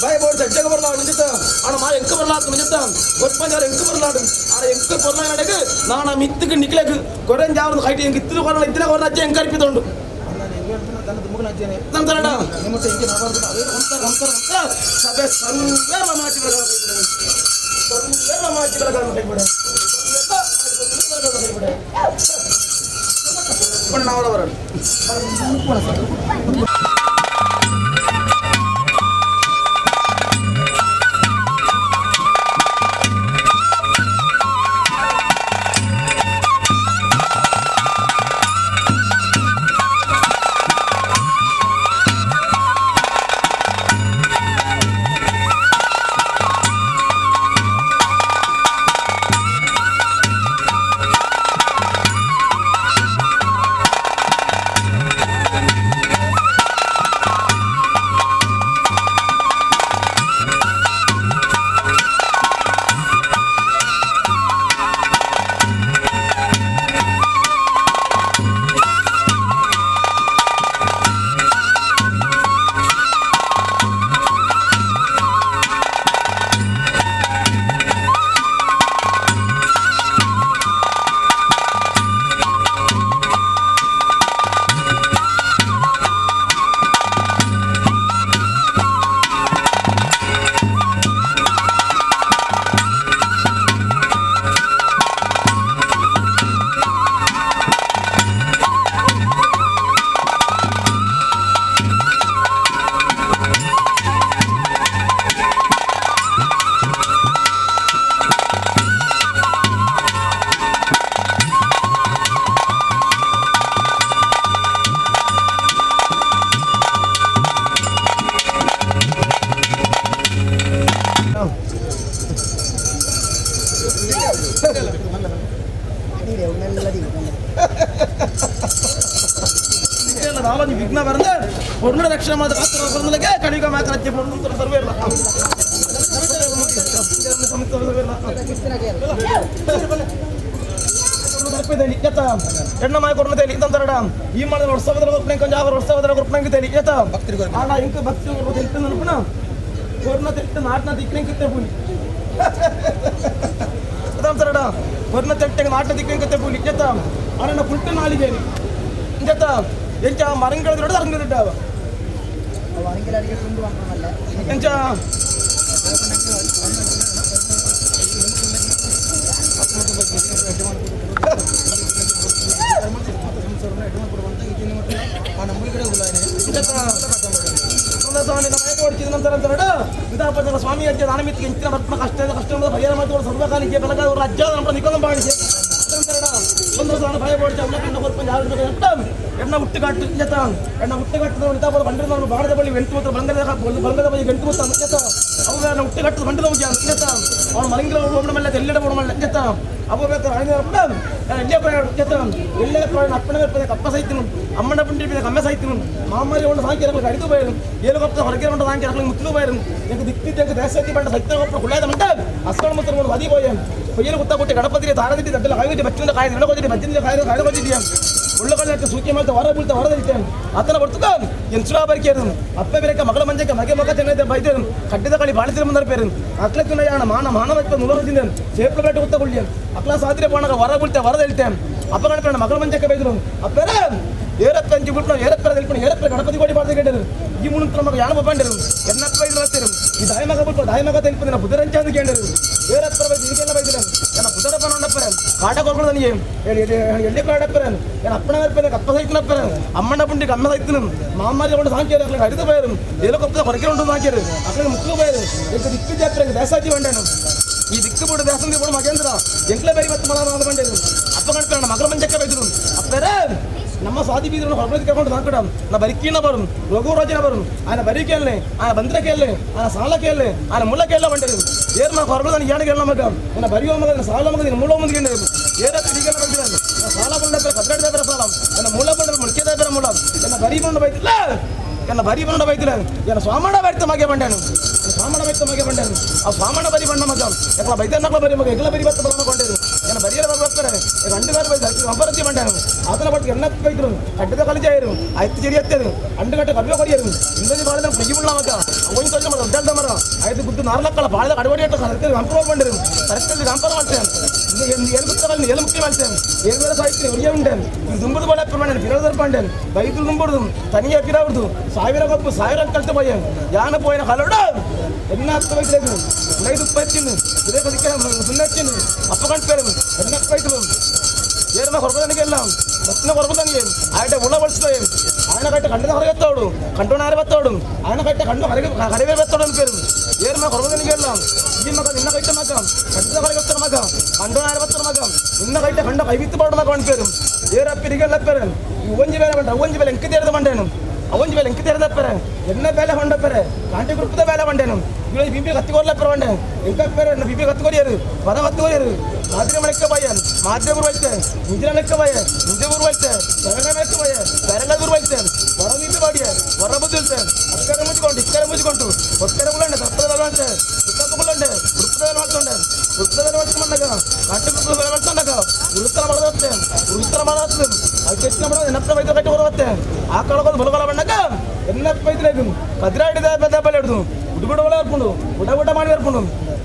ಬಾಯ್ ಬೋರ್ಡ್ ಸಜ್ಜಗ ಬರಲಾಡು ಜತ ಆಣ ಮಾ ಎಂಕ ಬರಲಾತು ಜತ ಗೊತ್ತಂಜಾರ ಎಂಕ ಬರಲಾಡು ಆಡ ಎಂಕ ಬರಲಾಡಗೆ ನಾನ ಮಿತ್ತಕ್ಕೆ ನಿಕ್ಲೆಗ್ ಕೊರಂಜಾವ್ರದ್ದು ಹೈಟ್ ಎಂಕ ಇತ್ತಿನ ಕೊರಲ ಇತ್ತಿನ ಕೊರಲ ಅಜ್ಜ ಎಂಕ ಅರ್ಪಿತುಂಡು ನಂತರ ಸಭೆ ಸರ್ವೇ ಮಾತಿ ಸರ್ವೇ ಮಾತಿ ಬೆಳಗಾವಿ ಕೈಬಿಡ. ಎಲ್ಲ ದಾಲೊಂಜಿ ವಿಘ್ನ ಬರಂದೆ ಪೊರ್ಣ ರಕ್ಷಣೆ ಮಾತ್ರ ಕಾತ್ರ ಕಡಿಗ ಮಾತ್ರ ಸರ್ವೇ ಇಲ್ಲ. ಎಣ್ಣ ಮಾಯ ಕೊರ್ನ ತೇಲಿ ತಂತರಡ ಈ ಮಾಡಿದ ವರ್ಷವದ್ರ ಕೊರ್ಪಣೆ ಕೊಂಚ ಆವರ ವರ್ಷವದ್ರ ಕೊರ್ಪಣೆ ತೇಲಿ ಏತ ಆಣ ಇಂಕ ಭಕ್ತಿ ತೆಲ್ತು ನಲ್ಪಣ ಕೊರ್ನ ತೆಟ್ಟು ನಾಟ್ನ ದಿಕ್ಕಿನ ಕಿತ್ತೆ ಪುಲಿ ತಂತರಡ ಕೊರ್ನ ತೆಟ್ಟೆಗೆ ನಾಟ್ನ ದಿಕ್ಕಿನ ಕಿತ್ತೆ ಪುಲಿ ಏತ ಆಣ ಪುಲ್ಟು ನಾಲಿಗೆ ಇಂಜತ ಎಂಚ ಮರಂಗಳ ದೊಡ್ಡ ಅರಂಗ ದೊಡ್ಡ ಎಂಚ ಸ್ವಾಮಿ ಅಜ್ಜ ದಾನಮಿತ್ತಿಗೆ ಇಂಚಿನ ಬರ್ಪಣ ಕಷ್ಟ ಕಷ್ಟ ಪರಿಹಾರ ಮಾಡಿಕೊಂಡು ಸರ್ವಕಾಲಿಗೆ ಬೆಳಗಾದ ಅಜ್ಜ ನಮ್ಮ ನಿಕೊలం ಬಾಣಿಸಿ ಒಂದು ಸಾನ ಭಯ ಪಡಿಸಿ ಅವನ ಕಂಡ ಕೊರ್ಪ ಯಾರು ಎಣ್ಣ ಹುಟ್ಟುಗಾಟ್ಟು ಜತ ಎಣ್ಣ ಹುಟ್ಟುಗಟ್ಟು ನಿತಾಪದ ಬಂಡಿದ ಬಾಣದ ಬಳಿ ಎಂಟು ಮತ್ತು ಬಂಗದ ಬಂಗದ ಬಳಿ ಎಂಟು ಮತ್ತು ಜತ ಅವು ಹುಟ್ಟುಗಟ್ಟು ಬಂಡದ ಜತ ಅವನು ಮರಂಗಿಲ ಓಡಮಲ್ಲ ಮಲ್ಲ ಎಲ್ಲೆಡೆ ಓಡಮಲ್ಲ ಜತ ಅವು ಬೇಕಾದ್ರೆ ಎಲ್ಲಿ ಪ್ರಯಾಣ ಜತ ಎಲ್ಲೇ ಪ್ರಯಾಣ ಅಪ್ಪಣ ಕಪ್ಪ ಸಹಿತನು ಅಮ್ಮನ ಪುಂಡಿ ಕಮ್ಮೆ ಸಹಿತನು ಮಾಮಾರಿ ಒಂದು ಸಾಂಖ್ಯ ಅಡಿದು ಬಯರು ಏಳು ಕಪ್ಪ ಹೊರಗೆ ಉಂಟು ಸಾಂಖ್ಯ ಮುತ್ತಲು ಬಯರು ಎಂಕ ದಿಕ್ತಿ ಎಂಕ ದೇಶತಿ ಬಂಡ ಸಹಿತ ಕಪ್ಪ ಕುಳ್ಳಾದ ಮಂಟ ಅಸ್ಕಣ ಮುತ್ತ ಅದಿ ಬೋಯ ಹೊಯ್ಯಲು ಗುತ್ತ ಕೊಟ್ಟೆ ಗಣಪತಿ ತಾರದಿಟ್ಟಿ ದಡ್ಡಲ ಕಾಯ್ದಿಟ್ಟು ಬಚ್ಚಿಂದ ಕಾಯ್ದು ನಡಕೋದಿಟ್ಟು ಬಚ್ಚಿಂದ ಕಾಯ್ದು ಕಾಯ್ದು ಕೊಟ್ಟಿದ್ದೀಯ ಉಳ್ಳಕೊಳ್ಳಕ್ಕೆ ಸೂಚಿ ಮಾಡ್ತಾ ಹೊರ ಬೀಳ್ತಾ ಹೊರದಿಟ್ಟೆ ಆತನ ಬರ್ತುಕ ಎನ್ಸುರಾ ಬರಿಕೇರು ಅಪ್ಪ ಬೇರಕ ಮಗಳ ಮಂಜಕ್ಕೆ ಮಗೆ ಮಗ ಚೆನ್ನೈತೆ ಬೈತೇರು ಕಡ್ಡಿದ ಕಳಿ ಬಾಳಿತಿರ ಮುಂದರ ಪೇರು ಅಕ್ಲಕ್ಕಿನ ಯಾಣ ಮಾನ ಮಾನ ವಚ್ಚ ನುಲರದಿಂದ ಸೇಪ್ಲ ಬೇಟೆ ಗುತ್ತ ಕುಳ್ಳಿ ಅಕ್ಲ ಸಾತ್ರೆ ಪೋಣಗ ಹೊರ ಬೀಳ್ತೆ ಹೊರದಿಟ್ಟೆ ಅಪ್ಪ ಗಣಪನ ಮಗಳ ಮಂಜಕ್ಕೆ ಬೈದರು ಅಪ್ಪರ ಏರಪ್ಪ ಅಂಚಿ ಬಿಟ್ಟು ಏರಪ್ಪ తెలుపుని ಏರಪ್ಪ ಗಣಪತಿ ಕೋಡಿ ಪಾಡ್ದ ಕೇಟರು ಈ ಮುಣುತ್ರ ಮಗ ಯಾಣ ಬಂಡರು ಎನ್ನಪ್ಪ ಬೈದ್ರು ಬರ್ತಿರು ಈ ದಾಯ ಮಗ ಬಿಟ್ಟು ದಾಯ ಮಗ తెలుపుని ಬುಧರಂಚಾಂದು ಕೇಂಡರು ಏರಪ್ಪ ಬೈದು ಈಗೆಲ್ಲ ಬೈದಿರ ಎನ್ನ ಬುಧರಪ್ಪ ನೋಡಪ್ಪರ ಕಾಟ ಕೊರ್ಕೊಂಡು ನನಗೆ ಎಲ್ಲಿ ಕಾಡಪ್ಪರ ಎನ್ನ ಅಪ್ಪನ ಬರ್ಪೇನೆ ಕಪ್ಪ ಸೈತನಪ್ಪರ ಅಮ್ಮಣ್ಣ ಪುಂಡಿ ಕಮ್ಮ ಸೈತನು ಮಾಮಾರಿ ಕೊಂಡು ಸಾಂಕೇರು ಅక్కడ ಹರಿದು ಬಯರು ಏಲೋ ಕಪ್ಪದ ಹೊರಗೆ ಉಂಟು ಸಾಂಕೇರು ಅక్కడ ಮುಕ್ಕು ಬಯರು ಎಂಕ ದಿಕ್ಕು ಜಾತ್ರೆ ದೇಸಾತಿ ಬಂಡನು ಈ ದಿಕ್ಕು ಬಿಡು ದೇಸಂದಿ ಬಿಡು ಮಗೇಂದ್ರ ಎಂಕ್ಲ ಬೇರಿ ಮತ್ತು ಮಲ ಬಂಡೇರು ಅಪ್ಪ ಗಣಪನ ಮಗಳ ಮಂಜಕ್ಕ ಬೈದರು ಅಪ್ಪರೇ ನಮ್ಮ ಸ್ವಾತಿ ಬೀದರು ಹೊರಗೆ ಕರ್ಕೊಂಡು ಸಾಕಡ ನಾ ಬರಿಕೀನ ಬರು ರಘುರಾಜನ ಬರು ఆయన ಬರಿಕೆಲ್ಲೆ ఆయన ಬಂದ್ರಕೆಲ್ಲೆ ఆయన ಸಾಲಕೆಲ್ಲೆ ఆయన ಮುಳ್ಳಕೆಲ್ಲ ಬಂಡೇರು ಏರ್ మా ಹೊರಗಡೆ ನಾನು ಏಣಗೆಲ್ಲ ಮಗ ನನ್ನ ಬರಿಯೋ ಮಗ ನನ್ನ ಸಾಲ ಮಗ ನಿನ್ನ ಮೂಲ ಮುಂದೆ ಏರಪ್ಪ ಹೀಗೆಲ್ಲ ಬಂದಿದ್ದಾರೆ ನನ್ನ ಸಾಲ ಬಂಡ ಕದ್ರಡಿದ ಬೇರೆ ಸಾಲ ನನ್ನ ಮೂಲ ಬಂಡ ಮುಳ್ಕೆದ ಬೇರೆ ಮೂಲ ನನ್ನ ಬರಿ ಬಂಡ ಬೈತಿಲ್ಲ ನನ್ನ ಬರಿ ಬಂಡ ಬೈತಿಲ್ಲ ನನ್ನ ಸ್ವಾಮಣ ಬೈತ ಮಗೆ ಬಂಡೇನು ಸ್ವಾಮಣ ಬೈತ ಮಗೆ ಬಂಡೇನು ಆ ಸ್ವಾಮಣ ಬರಿ ಬಂಡ ಮಗ ಎಕ್ಕಲ ಬೈತನ್ನಕ್ಲ ಬರಿ ಮಗ ಎಕ್ಕಲ ಬರಿ ಬತ್ತ ಬಲಮ ಕೊಂಡೇರು ನನ್ನ ಬರಿಯರ ಬರ್ತಾರೆ ಅಂಡುಗಾರು ಬೈದ ಅಪರತಿ ಬಂಡೇನು ಆತನ ಬಟ್ ಎಣ್ಣ ಬೈತರು ಅಡ್ಡದ ಕಲಿಜಾಯರು ಆಯ್ತು ಜರಿಯತ್ತೇರು ಅಂಡುಗಟ್ಟ ಕಬ್ಬೆ ಕೊಡಿಯರು ಇಂದಜಿ ಬಾಳದ ಪ್ರಗಿ ಉಳ್ಳ ಮಗ ಅವನ್ ತೊಂದರೆ ಮಗ ಅಡ್ಡಲ್ದ ಮರ ಆಯ್ತು ಗುದ್ದು ನಾರ್ಲಕ್ಕಳ ಬಾಳದ ಅಡವಡಿ ಅಟ್ಟ ಕರೆಕ್ಟ್ ಕಂಪ್ರೋಲ್ ಬಂಡರು ಕರೆಕ್ಟ್ ಕಂಪರ್ ಮಾಡ್ತೇನೆ ಏಳು ಗುತ್ತಗಳು ಏಳು ಮುಖ್ಯ ಮಾಡ್ತೇನೆ ಏಳು ಬೇರೆ ಸಾಯ್ತೀನಿ ಒಯ್ಯ ಉಂಟೇನು ಇದು ದುಂಬುದು ಬಾಳ ಪ್ರಮಾಣ ಬಿರೋದರ್ ಪಾಂಡೇನು ಬೈతులు ದುಂಬುಡುದು ತನಿಯ ಪಿರಾవుడు ಸಾವಿರ ಗೊಪ್ಪು ಸಾವಿರ ಕಲ್ತು పోయాను యాన పోయిన కలడు ఎన్న అక్క వైద్యులేదు లైదు వచ్చింది ఇదే కొద్దిగా సున్నొచ్చింది అప్పకంటి పేరు ఎన్న వైద్యులు ఏరమా కొరకదానికి వెళ్ళాం వచ్చిన కొరకదానికి ఆయన ఉళ్ళ పడుచుకోయి ఆయన కట్ట కంటి హరగెత్తాడు కంటు నారబెత్తాడు ఆయన కట్ట కండు హరివేపెత్తాడు అని పేరు ఏరమా కొరకదానికి వెళ్ళాం ఈ మగ నిన్న కట్ట మగ కంటి హరగెత్తాడు మగ కండు నారబెత్తాడు మగ నిన్న కట్ట కండ కైవిత్తుపాడు మగ అని పేరు ఏరప్పిరిగెళ్ళ పేరు ಒಂಜಿ ಬೇಲೆ ಬಂಡ ಒಂಜಿ ಬೇಲೆ ಎಂಕ ತೇರದ ಬಂಡೇನು ಒಂಜಿ ಬೇಲೆ ಎಂಕ ತೇರದಪ್ಪರೆ ಎನ್ನ ಬೇಲೆ ಹೊಂಡಪ್ಪರೆ ಕಾಂಟಿ ಗ್ರೂಪ್ದ ಬೇಲೆ ಬಂಡೇನು ಇವ ಬಿಬಿ ಕತ್ತಿಕೊರ್ಲಪ್ಪರ ಬಂಡೆ ಎಂಕ ಪೇರೆ ಬಿಬಿ ಕತ್ತಿಕೊರಿಯರು ಪದ ಕತ್ತಿಕೊರಿಯರು ಮಾದ್ರೆ ಮಳಕ್ಕೆ ಬಾಯ ಮಾದ್ರೆ ಗುರು ವೈತೆ ನಿಜ ಲೆಕ್ಕ ಬಾಯ ನಿಜ ಗುರು ವೈತೆ ತೆರಂಗ ಮೆಕ್ಕ ಬಾಯ ತೆರಂಗ ಗುರು ವೈತೆ ಹೊರ ನಿಂತು ಬಾಡಿಯ ಹೊರ ಬುದ್ಧಿಲ್ತೆ ಅಕ್ಕರೆ ಮುಚ್ಕೊಂಡು ಇಕ್ಕರೆ ಮುಚ್ಕೊಂಡು ಒಕ್ಕರೆ ಗುಲಂಡೆ ಸರ್ಪದ ಬಲವಂತೆ ಸುತ್ತಪ್ಪ ಗುಲಂಡೆ ವೃತ್ತದ ಬೇಲೆ ಮಾಡ್ಕೊಂಡೆ ವೃತ್ತದ ಬೇಲೆ ಮಾಡ್ಕೊಂಡಾಗ ಕಾಂಟಿ ಗ್ರೂಪ್ದ ಬೇಲೆ ಮಾಡ್ಕೊಂಡಾಗ ವೃತ್ತರ ಮಾಡೋದತ್ತೆ ವೃತ್ತರ ಮಾಡೋದತ್ತೆ ಅದು ಕೆಚ್ಚಿನ ಮಾಡೋದು ಎನ್ನಪ್ಪ ವೈದ್ಯ ಕಟ್ಟಿ ಬರುತ್ತೆ ಆ ಕಳಕೋದು ಬಲಗೊಲ ಬಂಡಾಗ ಎನ್ನಪ್ಪ ವೈದ್ಯ ಕದ್ರಾಡಿದ ದೆಬ್ಬಲೆ ಹಿಡಿದು ಉಡುಗುಡ ಒಳ ಹರ್ಕೊಂಡು ಉಡ ಉಡ ಮಾಡಿ ಹರ್ಕೊಂಡು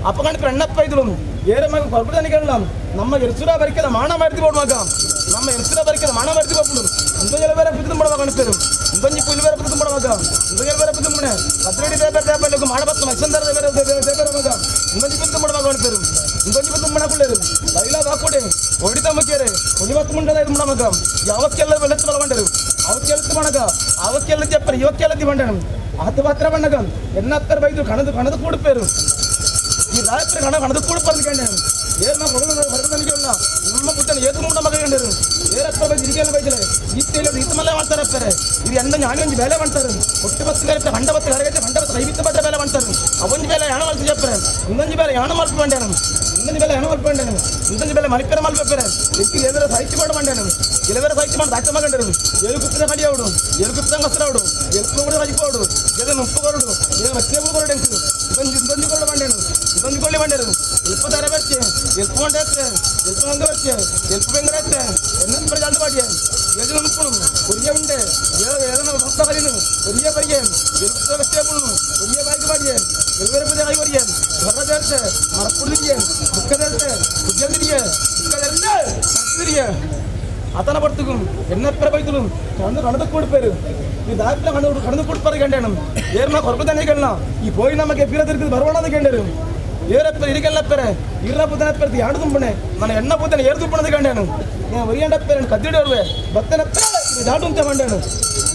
ಅಪ್ಪ ಕಂಡು ಎಣ್ಣಪ್ಪ ಇದ್ರು ಏರ ಮಗ ಕೊರ್ಪದಾನಿಗೆ ನಮ್ಮ ಎರ್ಸುರ ಬರಿಕೆದ ಮಾಣ ಮಾಡ್ತಿ ಬೋಡು ಮಗ ನಮ್ಮ ಎರ್ಸುರ ಬರಿಕೆದ ಮಾಣ ಮಾಡ್ತಿ ಹೋಗ್ಬಿಡು ಇಂದೊಂಜಲ ಬೇರೆ ಬಿದ್ದು ಮಾಡುವಾಗ ಅನಿಸ್ತೇರು ಇಂದೊಂಜಿ ಪುಲ್ ಬೇರೆ ಬಿದ್ದು ಮಾಡುವಾಗ ಇಂದೊಂಜಲ ಬೇರೆ ಬಿದ್ದು ಮನೆ ಕದ್ರಡಿ ದೇಬೇರೆ ದೇಬಲೆ ಮಾಡಬತ್ತ ಮೈಸಂದರ ಬೇರೆ ದೇಬೇರೆ ಮಗ ಇಂದೊಂಜಿ ಬಿದ್ದು ಮಾಡುವಾಗ ಅನಿಸ್ತೇರು ಇಂದೊಂಜಿ ಬಿದ್ದು ಮಾಡಕೊಳ್ಳೇರು ಬೈಲ ಬಾಕೊಡೆ ಹೊಡಿತ ಮಕ್ಕೇರೆ ಹೊಡಿವತ್ತು ಮುಂಡದ ಇದು ಮಗ ಯಾವಕ್ಕೆಲ್ಲ ಬೆಳೆತ್ತು ಬಲವಂಡರು ಅವಕ್ಕೆಲ್ಲ ಮಣಗ ಅವಕ್ಕೆಲ್ಲ చెప్పరు ಇವಕ್ಕೆಲ್ಲ ದಿವಂಡನು ಆತ ಮಾತ್ರ ಬಣ್ಣಗ ಎನ್ನತ್ತರ ಬೈದು ಕಣದು ಕಣದು ಕೂಡುಪೇರು ಈ ರಾತ್ರಿ ಕಣ ಕಣದು ಕೂಡುಪರ್ದು ಕಂಡೇನು ಏರ್ಮ ಹೊರಗದನಿಗೆ ನಮ್ಮ ಪುಟ್ಟನ ಏತು ಮುಂಡ ಮಗ ಕಂಡರು ಏರಪ್ಪ ಬೈದು ಇರಿಗೆಲ್ಲ ಬೈದಲೆ ಇತ್ತೇಳಿ ಈತ ಮಲ್ಲ ಮಾಡ್ತಾರೆ ಅಪ್ಪರೆ ಇದು ಎಂದ ಜ್ಞಾನಿ ಒಂಜಿ ಬೇಲೆ ಮಾಡ್ತಾರೆ ಒಟ್ಟು ಬತ್ತು ಕರೆಪ್ಪ ಕಂಡ ಬತ್ತು ಕರಗೈತೆ ಕಂಡ ಬತ್ತು ಕೈಬಿತ್ತ ಬಟ್ಟ ಬೇಲೆ ಮಾಡ್ತಾರೆ ಅವೊಂಜಿ ಬೇಲೆ ಯಾಣ ಮಾಡ್ತು చెప్పರೆ ಇನ್ನೊಂಜಿ ಬೇಲೆ ಯಾಣ ಮಾಡ್ತು ಬಂಡೇನು ಇಂದೊಂಜಿ ಬೆಲೆ ಹೆಣ ಮಲ್ಪಂಡೇನು ಇಂದೊಂಜಿ ಬೆಲೆ ಮಣಿಪೆರ ಮಲ್ಪೆರೆ ಎಕ್ಕು ಏದರ ಸಾಹಿತ್ಯ ಮಾಡ ಮಂಡೇನು ಇಲವೆರ ಸಾಹಿತ್ಯ ಮಾಡ ದಾಚ ಮಗಂಡೇನು ಏಳು ಕುತ್ತಿನ ಕಡಿಯವಡು ಏಳು ಕುತ್ತಿನ ಕಸರಾವಡು ಎಲ್ಪು ಕೂಡ ಕಜಿపోడు ఏదైనా ఉప్పు కొరడు ఏదైనా మచ్చినప్పుడు కొరడు ఎంకు ఇదొంజి ఇందొంజి కొరడు మండేను ఇదొంజి కొల్లి మండేను ఎల్పు ధర వచ్చే ఎల్పు వంట వచ్చే ఎల్పు వంగ వచ్చే ఎల్పు బెంగర వచ్చే ఎన్న ప్రజలు పాడియే ఏదైనా ఉప్పును ఒరియ ఉండే ఏదైనా భక్త కలిను ఒరియ పరిగే ఎలుపు వచ్చేపుడు ఒరియ బాయికి పాడియే ఎలువెర పూజ కై ఒరియ భర్ర తెరిచే మరప్పుడు తిరిగే బుక్క తెరిచే ఉద్యం తిరిగే బుక్క తెరిచే మరపు తిరిగే అతన పడుతుకు ఎన్నెప్పర బైతులు కన్ను కణదు కూడిపోయారు ఈ దారిలో కన్ను కణదు కూడిపోరు గండాను ఏర్నా కొరకు దానికి ఈ పోయి నమ్మకే పీర తిరుగుతుంది బరవణది గండారు ఏరప్ప ఇరికెళ్ళప్పరే ఇర్ర పుద్దనప్పరి ఆడు తుంపనే మన ఎన్న పుద్దన ఏరు తుంపనది గండాను నేను ఒరియండప్పేను కద్దిడి వరువే భక్తనప్ప దాటు ఉంటే వండాను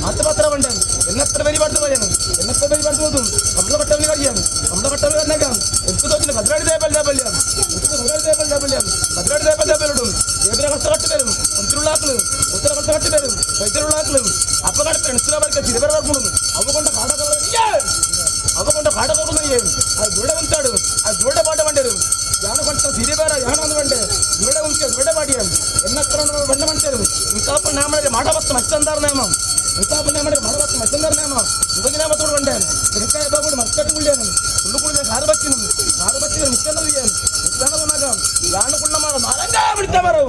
ఆత్మపత్ర వండాను ఎన్నెత్తర వెరి పడుతూ పోయాను ఎన్నెత్తర వెరి పడుతూ కమల పట్టవని కడిగాను కమల పట్టవని కడినాక ఎక్కువ తోచిన కద్రాడి దేపల్లి దేపల్యాం ఎక్కువ కద్రాడి దేపల్లి దేపల్యాం కద్రాడి దేపల్లి దేపల్లుడు ఏపిన కష్ట కట్టలేరు మంత్రులాకులు ఉత్తర కష్ట కట్టలేరు వైద్యులాకులు అప్పగడపేరు నిస్తులవారికి తిరువర వరకు అవ్వకుండా కాడకవ్వకుండా కాడకోకుండా అది దూడ ఉంచాడు ఆ దూడ పాట వండారు యానకొంట సిరిబార యానందు అంటే దూడ ఉంచే దూడ పాటి ఎన్నెత్తర వండమంటారు ఇంకా నామడి మాట వస్త మచ్చందారు నామం ఇంకా నామడి మాట వస్త మచ్చందారు నామం ఇంకొక నామ తోడు వండాను ఇంకా కూడా మచ్చట్టు ఉండేను ఉల్లు కూడా కారు బచ్చిన కారు బచ్చిన మిచ్చన్నది మిచ్చన్నది ఉన్నాక యానకున్న మారు నారంగా పిడతామారు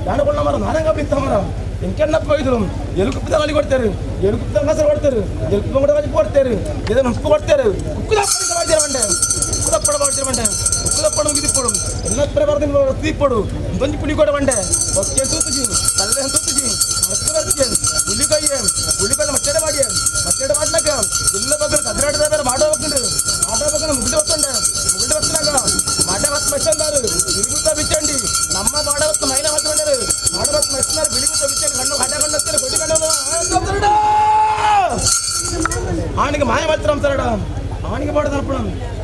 యానకున్న మారు నారంగా పిడతామారు ఇంకెన్న పోయిదులు ఎలుకు పిల్లలు కొడతారు ఎలుకు పిల్లలు కొడతారు ఎలుకు కూడా వచ్చి కొడతారు ఏదైనా ఉప్పు కొడతారు ఉక్కు తప్పడం ఉక్కు తప్పడం పడతారంటే ఉక్కు తప్పడం తిప్పుడు ఎన్న ప్రవర్తన తీప్పుడు ఇంకొంచెం పులి కూడా వండే ఒకే తూతుజీ తల్లి తూతుజీ మస్తు వర్తి ఉల్లికాయ ఉల్లికాయ మచ్చడ వాడి మచ్చడ వాడినాక ఇల్లు పక్కన కదిరాడు దగ్గర మాట పక్కన మాట పక్కన ముగ్గులు వస్తుండే ముగ్గులు వస్తున్నాక మాట వస్తు మచ్చందారు విలుగుతో బిచ్చండి నమ్మ మాట వస్తు మహిళ వస్తుండారు మాట వస్తు మస్తున్నారు విలుగుతో బిచ్చండి కన్ను కడ్డ కన్ను వస్తారు కొట్టి కన్ను ఆనికి మాయ మాత్రం తరడా ఆనికి పాడుతున్నప్పుడు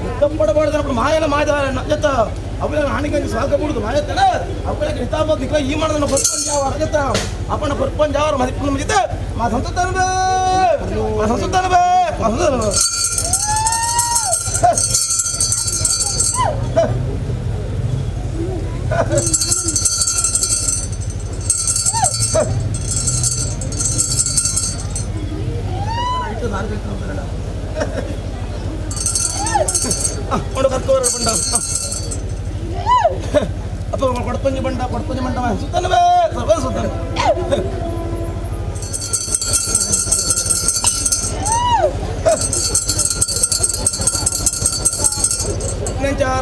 ఉత్తప్పడ పాడుతున్నప్పుడు మాయన మాయ చెత్త అప్పుడు ఆనికి సాగకూడదు మాయ అప్పుడు హితాబ దిక్కుల ఈ మన కొరుకొని జావారు చెత్త అప్పుడు కొరుకొని జావారు మరి ఇప్పుడు చెప్తే మా సంతతాను మా సంతతాను మా సంతతాను ಬಂಡ ಅಪ್ಪ ಕೊಡ್ಪಂಜಿ ಬಂಡ ಕೊಡ್ಪಂಜಿ ಬಂಡ ಸುತ್ತಾನವೇ ಸರ್ವ ಸುತ್ತಾನೆ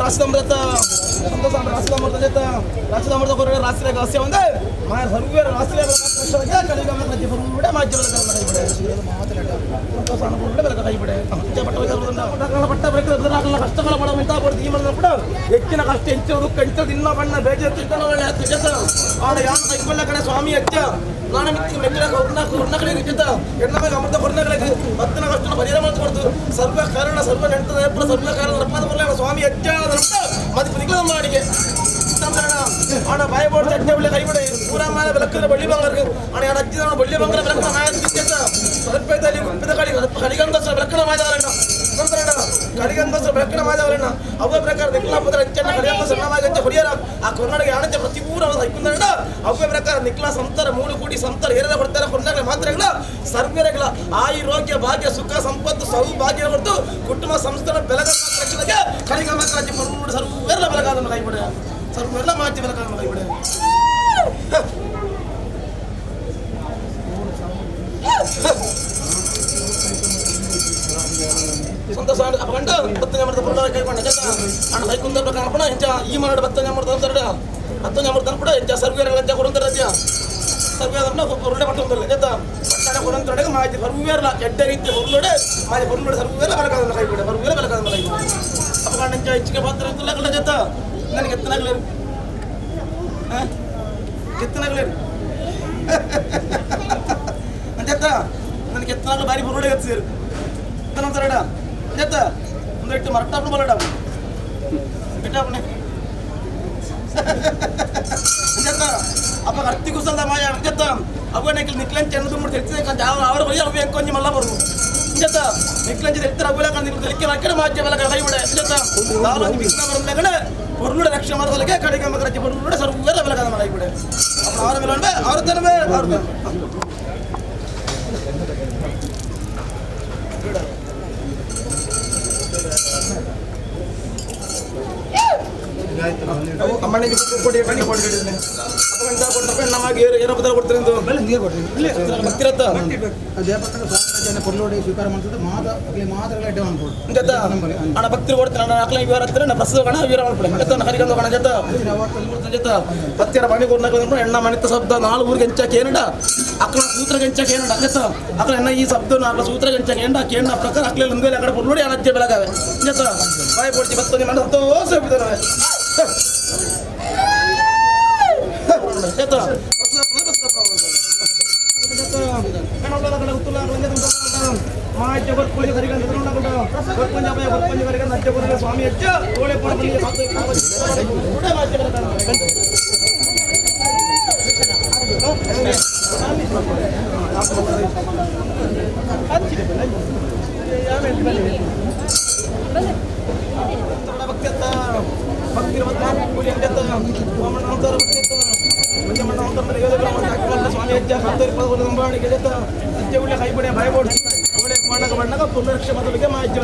ರಾಸದಾಮೃತ ಸಂತೋಷ ರಾಸದಾಮೃತ ಜೊತೆ ರಾಸದಾಮೃತ ಕೊರಡೆ ರಾತ್ರಿ ರಹಸ್ಯ ಒಂದೇ మా సర్వేరు రాత్రి కష్టకాల పడమ ఇంత పడుతుంది ఈ ఎక్కిన కష్ట ఎంచు దుఃఖ తిన్న పడిన బేజ ఆడ యాన కైకొల్ల కಡೆ ಸ್ವಾಮಿ ಅಚ್ಚ ನಾನು ಮಿತ್ತಿ ಮೆಚ್ಚಲ ಕೊರ್ನ ಕಡೆ ಜಿತ ಎಣ್ಣೆ ಅಮೃತ ಕೊರ್ನ ಕಡೆ ಭಕ್ತನ ಕಷ್ಟನ ಪರಿಹಾರ ಮಾಡಿಕೊಡ್ತು ಸರ್ವ ಕಾರಣ ಸರ್ವ ನೆಂಟದ ಸರ್ವ ಕಾರಣ ರಪ್ಪದ ಬರಲ್ಲ ಸ್ವಾಮಿ ಅಚ್ಚ ಮತ್ತೆ ನಿಗ್ಲ ಮಾಡಿಗೆ ಆಡ ಬಾಯಬೋಡ್ ಚಟ್ನಿ ಒಳ್ಳೆ ಕೈಬಿಡೆ ಪೂರಾ ಮೇಲೆ ಬೆಳಕಿದ್ರೆ ಬಳ್ಳಿ ಬಂಗಾರ ಆಡ ಯಾರು ಹಚ್ಚಿದ ಬಳ್ಳಿ ಬಂಗಾರ ಬೆಳಕಿನ ಮಾಯ ಸ್ವಲ್ಪ ಉಪ್ಪಿದ ಕಡಿ ಕಡಿಗಂಗಸ ಬೆಳಕಿನ ಮಾಯದವರಣ್ಣ ಕಡಿಗಂಗಸ ಬೆಳಕಿನ ಮಾಯದವರಣ್ಣ ಅವ್ವ ಪ್ರಕಾರ ನಿಕ್ಲ ಪುತ್ರ ಹಚ್ಚಣ್ಣ ಕಡಿಗಂಗಸ ಮಾಯ ಹೊಡಿಯರ ಆ ಕರ್ನಾಟಕ ಯಾಣಂತೆ ಪ್ರತಿ ಊರ ಹೈಕುಂದಣ್ಣ ಅವ್ವ ಪ್ರಕಾರ ನಿಕ್ಲ ಸಂತರ 3 ಕೋಟಿ ಸಂತರ ಏರ ಕೊಡ್ತಾರೆ ಕರ್ನಾಟಕ ಮಾತ್ರ ಸರ್ವೇರಗಳ ಆಯುರೋಗ್ಯ ಭಾಗ್ಯ ಸುಖ ಸಂಪತ್ತು ಸೌಭಾಗ್ಯ ಕೊಡ್ತು ಕುಟುಂಬ ಸಂಸ್ಥಾನ ಬೆಳಗ ರಕ್ಷಣೆಗೆ ಕಡಿಗ ಮಾತ್ರ ಸರ್ವೇರ ಬೆಳಗಾದ ಕೈಬಿಡ ಸರ್ವೆಲ್ಲ ಮಾತಿ ಬೆಳಗಾದ ಕೈಬಿಡ ಸಂತೋಷ ಅಪ್ಪಗಂಡ ಬತ್ತನೆ ಮಾಡ್ದ ಪುರ್ಣ ಕೈಕೊಂಡ ಅಣ್ಣ ಕೈಕುಂದ ಪ್ರಕಾರ ಇಂಚ ಈ ಮನಡ ಬತ್ತನೆ ಮಾಡ್ದ ಅಂತಾರೆ ಬತ್ತನೆ ಮಾಡ್ದ ಕೂಡ ಇಂಚ ಸರ್ವೇರ ಲಂಚ ಕೊರಂತರ ಸರ್ವೇರನ್ನ ಉರುಳೆ ಪಟ್ಟೊಂದಲ್ಲ ಜೊತೆ ಪಟ್ಟಣ ಕೊರಂತೊಡೆಗೆ ಮಾಹಿತಿ ಸರ್ವೇರ್ಲ ಎಡ್ಡ ರೀತಿ ಹೊರಲೊಡೆ ಮಾಜಿ ಹೊರಲೊಡೆ ಸರ್ವೇರ ಬೆಳಕಾದ ಕೈಬಿಡ ಸರ್ವೇರ ಬೆಳಕಾದ ಕೈಬಿಡ ಅಪ್ಪಗಂಡ ಇಂಚ ಹೆಚ್ಚಿಗೆ ಪಾತ್ರ ಕಳ್ಳ ಜೊತೆ ನನಗೆ ಎತ್ತನಾಗ್ಲೇರು ಎತ್ತನಾಗ್ಲೇರು ಅಂಜತ್ತ ನನಗೆ ಎತ್ತನಾಗ್ಲು ಬಾರಿ ಬುರುಡೆ ಎತ್ತಿರು ಎತ್ತನಂತಾರಡ ಅಂಜತ್ತ ಒಂದು ಇಟ್ಟು ಮರಟಾಪು ಬರಡ ಬಿಟ್ಟಾಪನೆ ಅಂಜತ್ತ ಅಪ್ಪ ಅರ್ತಿ ಕುಸಲ್ದ ಮಾಯ ಅಂಜತ್ತ ಅವು ನಿಕ್ಲಂಚ ಎಣ್ಣೆ ತಿಳಿಸಿದ ಅವರ ಬಳಿ ಅವು ಎಂಕೊಂಜಿ ಮಲ್ಲ ಬರು ಇಂಜತ್ತ ನಿಕ್ಲಂಚ ತೆಲ್ತರ ಅವುಲ ಕಂದು ತೆಲಿಕೆ ಮಕ್ಕಳ ಮಾಜ್ಯ ಬಲ ಕೈ ಬಿಡ ಇಂಜತ್ತ ದಾಲೊಂಜಿ ವಿಘ್ನ ಬರಂದಗಣ பொருளோட ரட்சண மரத்தலுக்கே கடைக்க மகராட்சி பொருளோட சர்வ விலகாத மலை கூட அப்புறம் ஆறு விளாண்டு ஆறு தானே ஆறு தான் ಅಮ್ಮನಿಗೆ ಕೊಡಿ ಬನ್ನಿ ಕೊಡಿ ಸ್ವೀಕಾರ ಮಾಡ್ತದೆ ಮಾತ ಮಾತ್ರ ಅಡ್ಡ ಅನ್ಬೋದು ಅಣ್ಣ ಭಕ್ತರು ಕೊಡ್ತಾರೆ ಅಣ್ಣ ಅಕ್ಲ ವಿವರ ಹತ್ರ ನಾ ಪ್ರಸಾದ ಗಣ ವಿವರ ಮಾಡ್ಬಿಡ ಜೊತೆ ಹರಿಗಂದು ಗಣ ಜೊತೆ ಜೊತೆ ಪತ್ತಿರ ಮಣಿ ಕೊಡ್ನಾಕ ಎಣ್ಣ ಮಣಿತ ಶಬ್ದ ನಾಲ್ಕು ಊರಿಗೆ ಎಂಚಕ್ಕೆ ಏನಡ ಅಕ್ಲ ಸೂತ್ರ ಎಂಚಕ್ಕೆ ಏನಡ ಜೊತೆ ಅಕ್ಲ ಎಣ್ಣ ಈ ಶಬ್ದ ನಾಲ್ಕು ಸೂತ್ರ ಎಂಚಕ್ಕೆ ಏನಡ ಕೇಂದ್ರ ಪ್ರಕಾರ ಅಕ್ಲ ಒಂದು ಅಕಡೆ ನೋಡಿ ಅನಜ್ಜೆ ಬೆಳಗಾವೆ ಜೊತೆ ಬಾಯಿ ಪೊಡ್ಚಿ ಬತ್ತೊಂದು ಮಣ ಸಂತೋಷ ಬಿಡ್ತಾರೆ ಸ್ವಾಮಿ ಅಜ್ಜ ಓಳೆ ಸ್ವಾಮಿ ಅಜ್ಜ ಅಜ್ಜ ಉಳ್ಳೆ ಕೈ ಬಿಡೆ ಭಯ ಬೋಡ್ಸಿ ಓಳೆ ಬಣ್ಣಕ ಬಣ್ಣಕ ಪುನರಕ್ಷ ಮೊದಲಿಗೆ ಮಾಜ್ಯ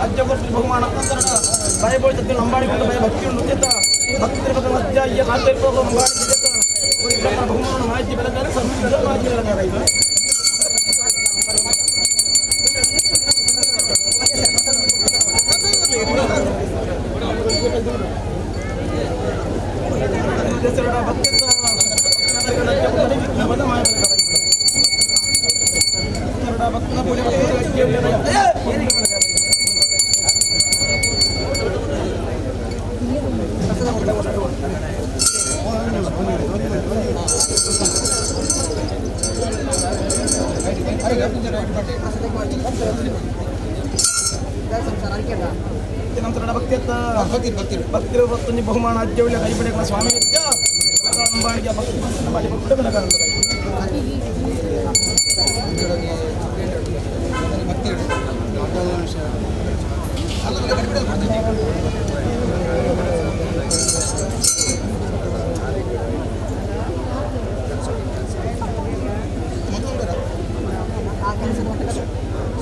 ಅಜ್ಜ ಬಹುಮಾನ ಭಯ ಬೋಡ್ತಿ ಲಂಬಾಡಿ ಭಯ ಭಕ್ತಿ ಉಂಟು ಭಕ್ತಿ ಅಜ್ಜ ಅಯ್ಯ ಬಹುಮಾನ ಮಾಹಿತಿ ಬೆಳಗಾರೆ ಸಂಸ್ಕೃತ ಮಾಹಿತಿ ಬೆಳಗಾರೆ ಇದು ಭಕ್ತಿರ ಬಹುಮಾನ ಅಜ್ಜ ಕೈಬಿಡ ಸ್ವಾಮಿ ಅಜ್ಜ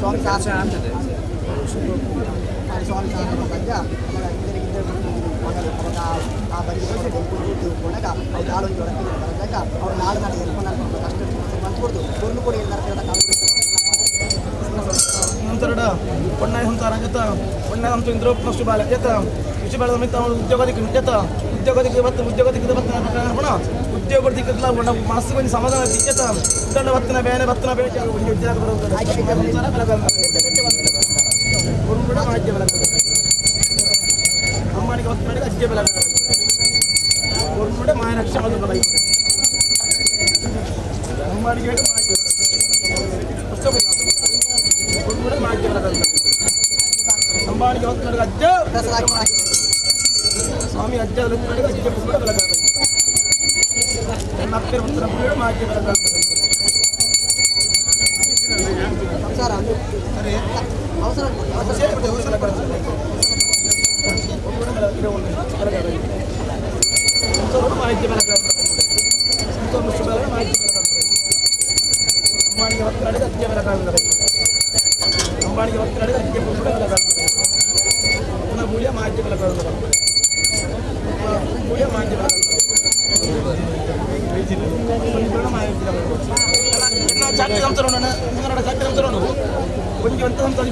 ಸ್ವಾಮಿ ಸ್ವಾಮಿ ಆ ಬರಿ ಕೊಡಗ ಅವ್ರು ನಾಡೊಂದು ಒಳಗೆ ಅವ್ರು ನಾಡು ನಾಡು ಎಲ್ಪನ ಕಷ್ಟ ಮಂತ್ಕೊಡ್ದು ಕೊರ್ಲು ಕೂಡ ನಂತರ ಒಣ್ಣೆ ಸಂಸಾರ ಜೊತ ಒಣ್ಣೆ ಅಂತೂ ಇಂದ್ರೋಪ್ನಷ್ಟು ಬಾಲ ಜೊತ ಕೃಷಿ ಬಾಲ ಸಮೇತ ಉದ್ಯೋಗ ದಿಕ್ಕು ಜೊತ ಉದ್ಯೋಗ ದಿಕ್ಕು ಬತ್ತ ಉದ್ಯೋಗ ದಿಕ್ಕದ ಬತ್ತ ಉದ್ಯೋಗ ದಿಕ್ಕಲ್ಲ ಒಣ್ಣ ಮನಸ್ಸು ಕೊಂಚ ಸಮಾಧಾನ ದಿಕ್ಕತ ದಂಡ ಬತ್ತನ ಬೇನೆ ಬತ್ತನ ಬೇಟೆ ಉದ್ಯೋಗ ಬರೋದು ಕೂಡ ಮಾಹಿತಿ ಬೆಳಕ ಅಮ್ಮನಿಗೆ ಹೊತ್ತು ಅಜ್ಜೆ ಬೆಳಕ ಕೂಡ ಮಾಯ ರಕ್ಷಣೆ ಅಮ್ಮನಿಗೆ ಮಾಹಿತಿ ಕೂಡ ಮಾಹಿತಿ ಬೆಳಕ ಅಂಬಾಣಿಗೆ ಹೊತ್ತು ಅಜ್ಜ ಸ್ವಾಮಿ ಅಜ್ಜ ಅಜ್ಜ ಕೂಡ ಬೆಳಕ ಅಪ್ಪರ ಹೊತ್ತು ಮಾಹಿತಿ ಬೆಳಕ ಸಂಸಾರ ಅವಸರ ಅಂಬಾಣಿಗೆ ಹೊತ್ತು ಅಜ್ಜೆ ಕೂಡ ಬೆಳಕ ಮೂಲ್ಯ ಮಾಹಿತಿ ಬೆಳಕ ಮೂಲ್ಯ ಮಾಹಿತಿ ಚಾಕ್ರಿ ಸಂಸಾರ ಉಂಟು ಚಾಕ್ರಿ ಸಂಸಾರ ಉಂಟು ಒಂಜಿ ಒಂತ ಸಂಸಾರ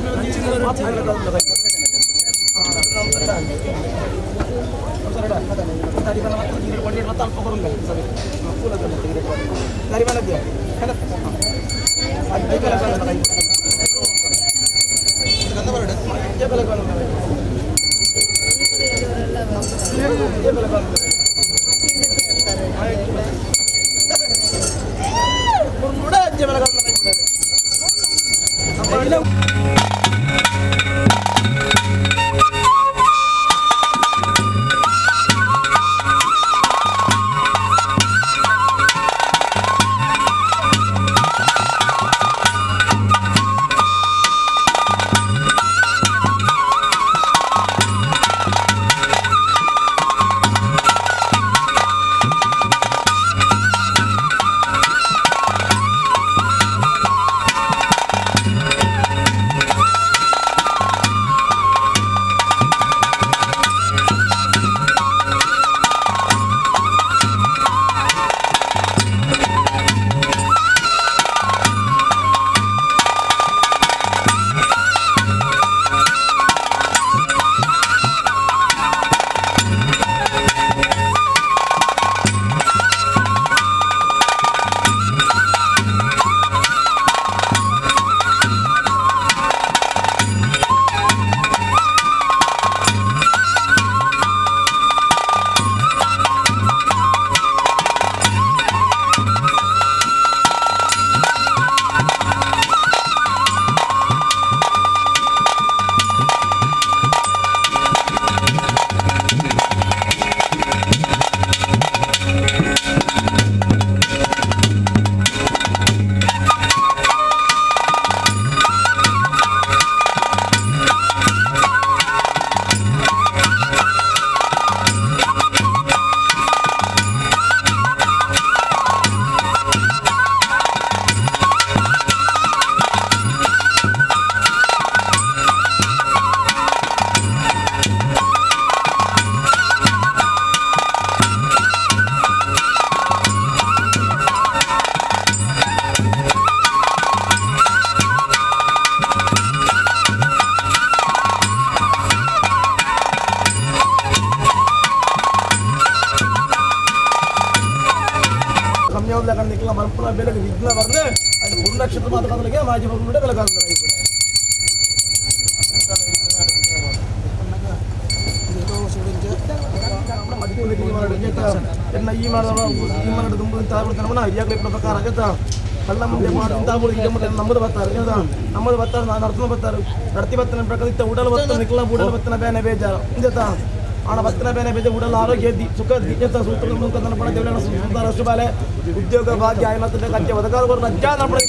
ನಿಕ್ಲ ಮಲ್ಪುನ ಬೆಳಗ್ಗೆ ವಿಘ್ನ ಬರ್ದೆ ಅದು ಗುರುನಕ್ಷತ್ರ ಮಾತ್ರ ಮಾಜಿ ಬಂದ್ಬಿಟ್ಟೆ ಬೆಳಗಾದ ಎನ್ನ ಈ ಮಾಡಿದ ಈ ಮಾಡಿದ ತುಂಬ ತಾಬಿಡ್ತಾನ ಹಿರಿಯಾಗ್ಲಿ ಪ್ರಕಾರ ಆಗತ್ತ ಕಳ್ಳ ಮುಂದೆ ಮಾಡ್ತಾ ಈಗ ಮುಂದೆ ನಮ್ಮದು ಬರ್ತಾರೆ ನಮ್ಮದು ಬರ್ತಾರೆ ನಾನು ನಡ್ಕೊಂಡು ಬರ್ತಾರೆ ನಡ್ತಿ ಬತ್ತನ ಪ್ರಕಾರ ಇತ್ತ ಉಡಲ್ ಬತ್ತ ನಿಕ್ಲ ಉಡಲ್ ಬತ್ತನ ಬೇನೆ ಬೇಜಾರು ಇಂಜತ ಆಣ ಬತ್ತನ ಬೇನೆ ಬೇಜ ಉಡಲ್ ಆರೋಗ್ಯ ಎದ್ದಿ ಸುಖ ಜತ ಸೂತ್ರ ಮುಖಂದನ ಪಡ ದೇವರ ಸುಂದರ ಶುಭಾಲೆ ಉದ್ಯೋಗ ಭಾಗ್ಯ ಆಯ್ನತ್ತ ಕಚ್ಚೆ ಒದಗಾರ ರಜ್ಜಾ ನಪಡ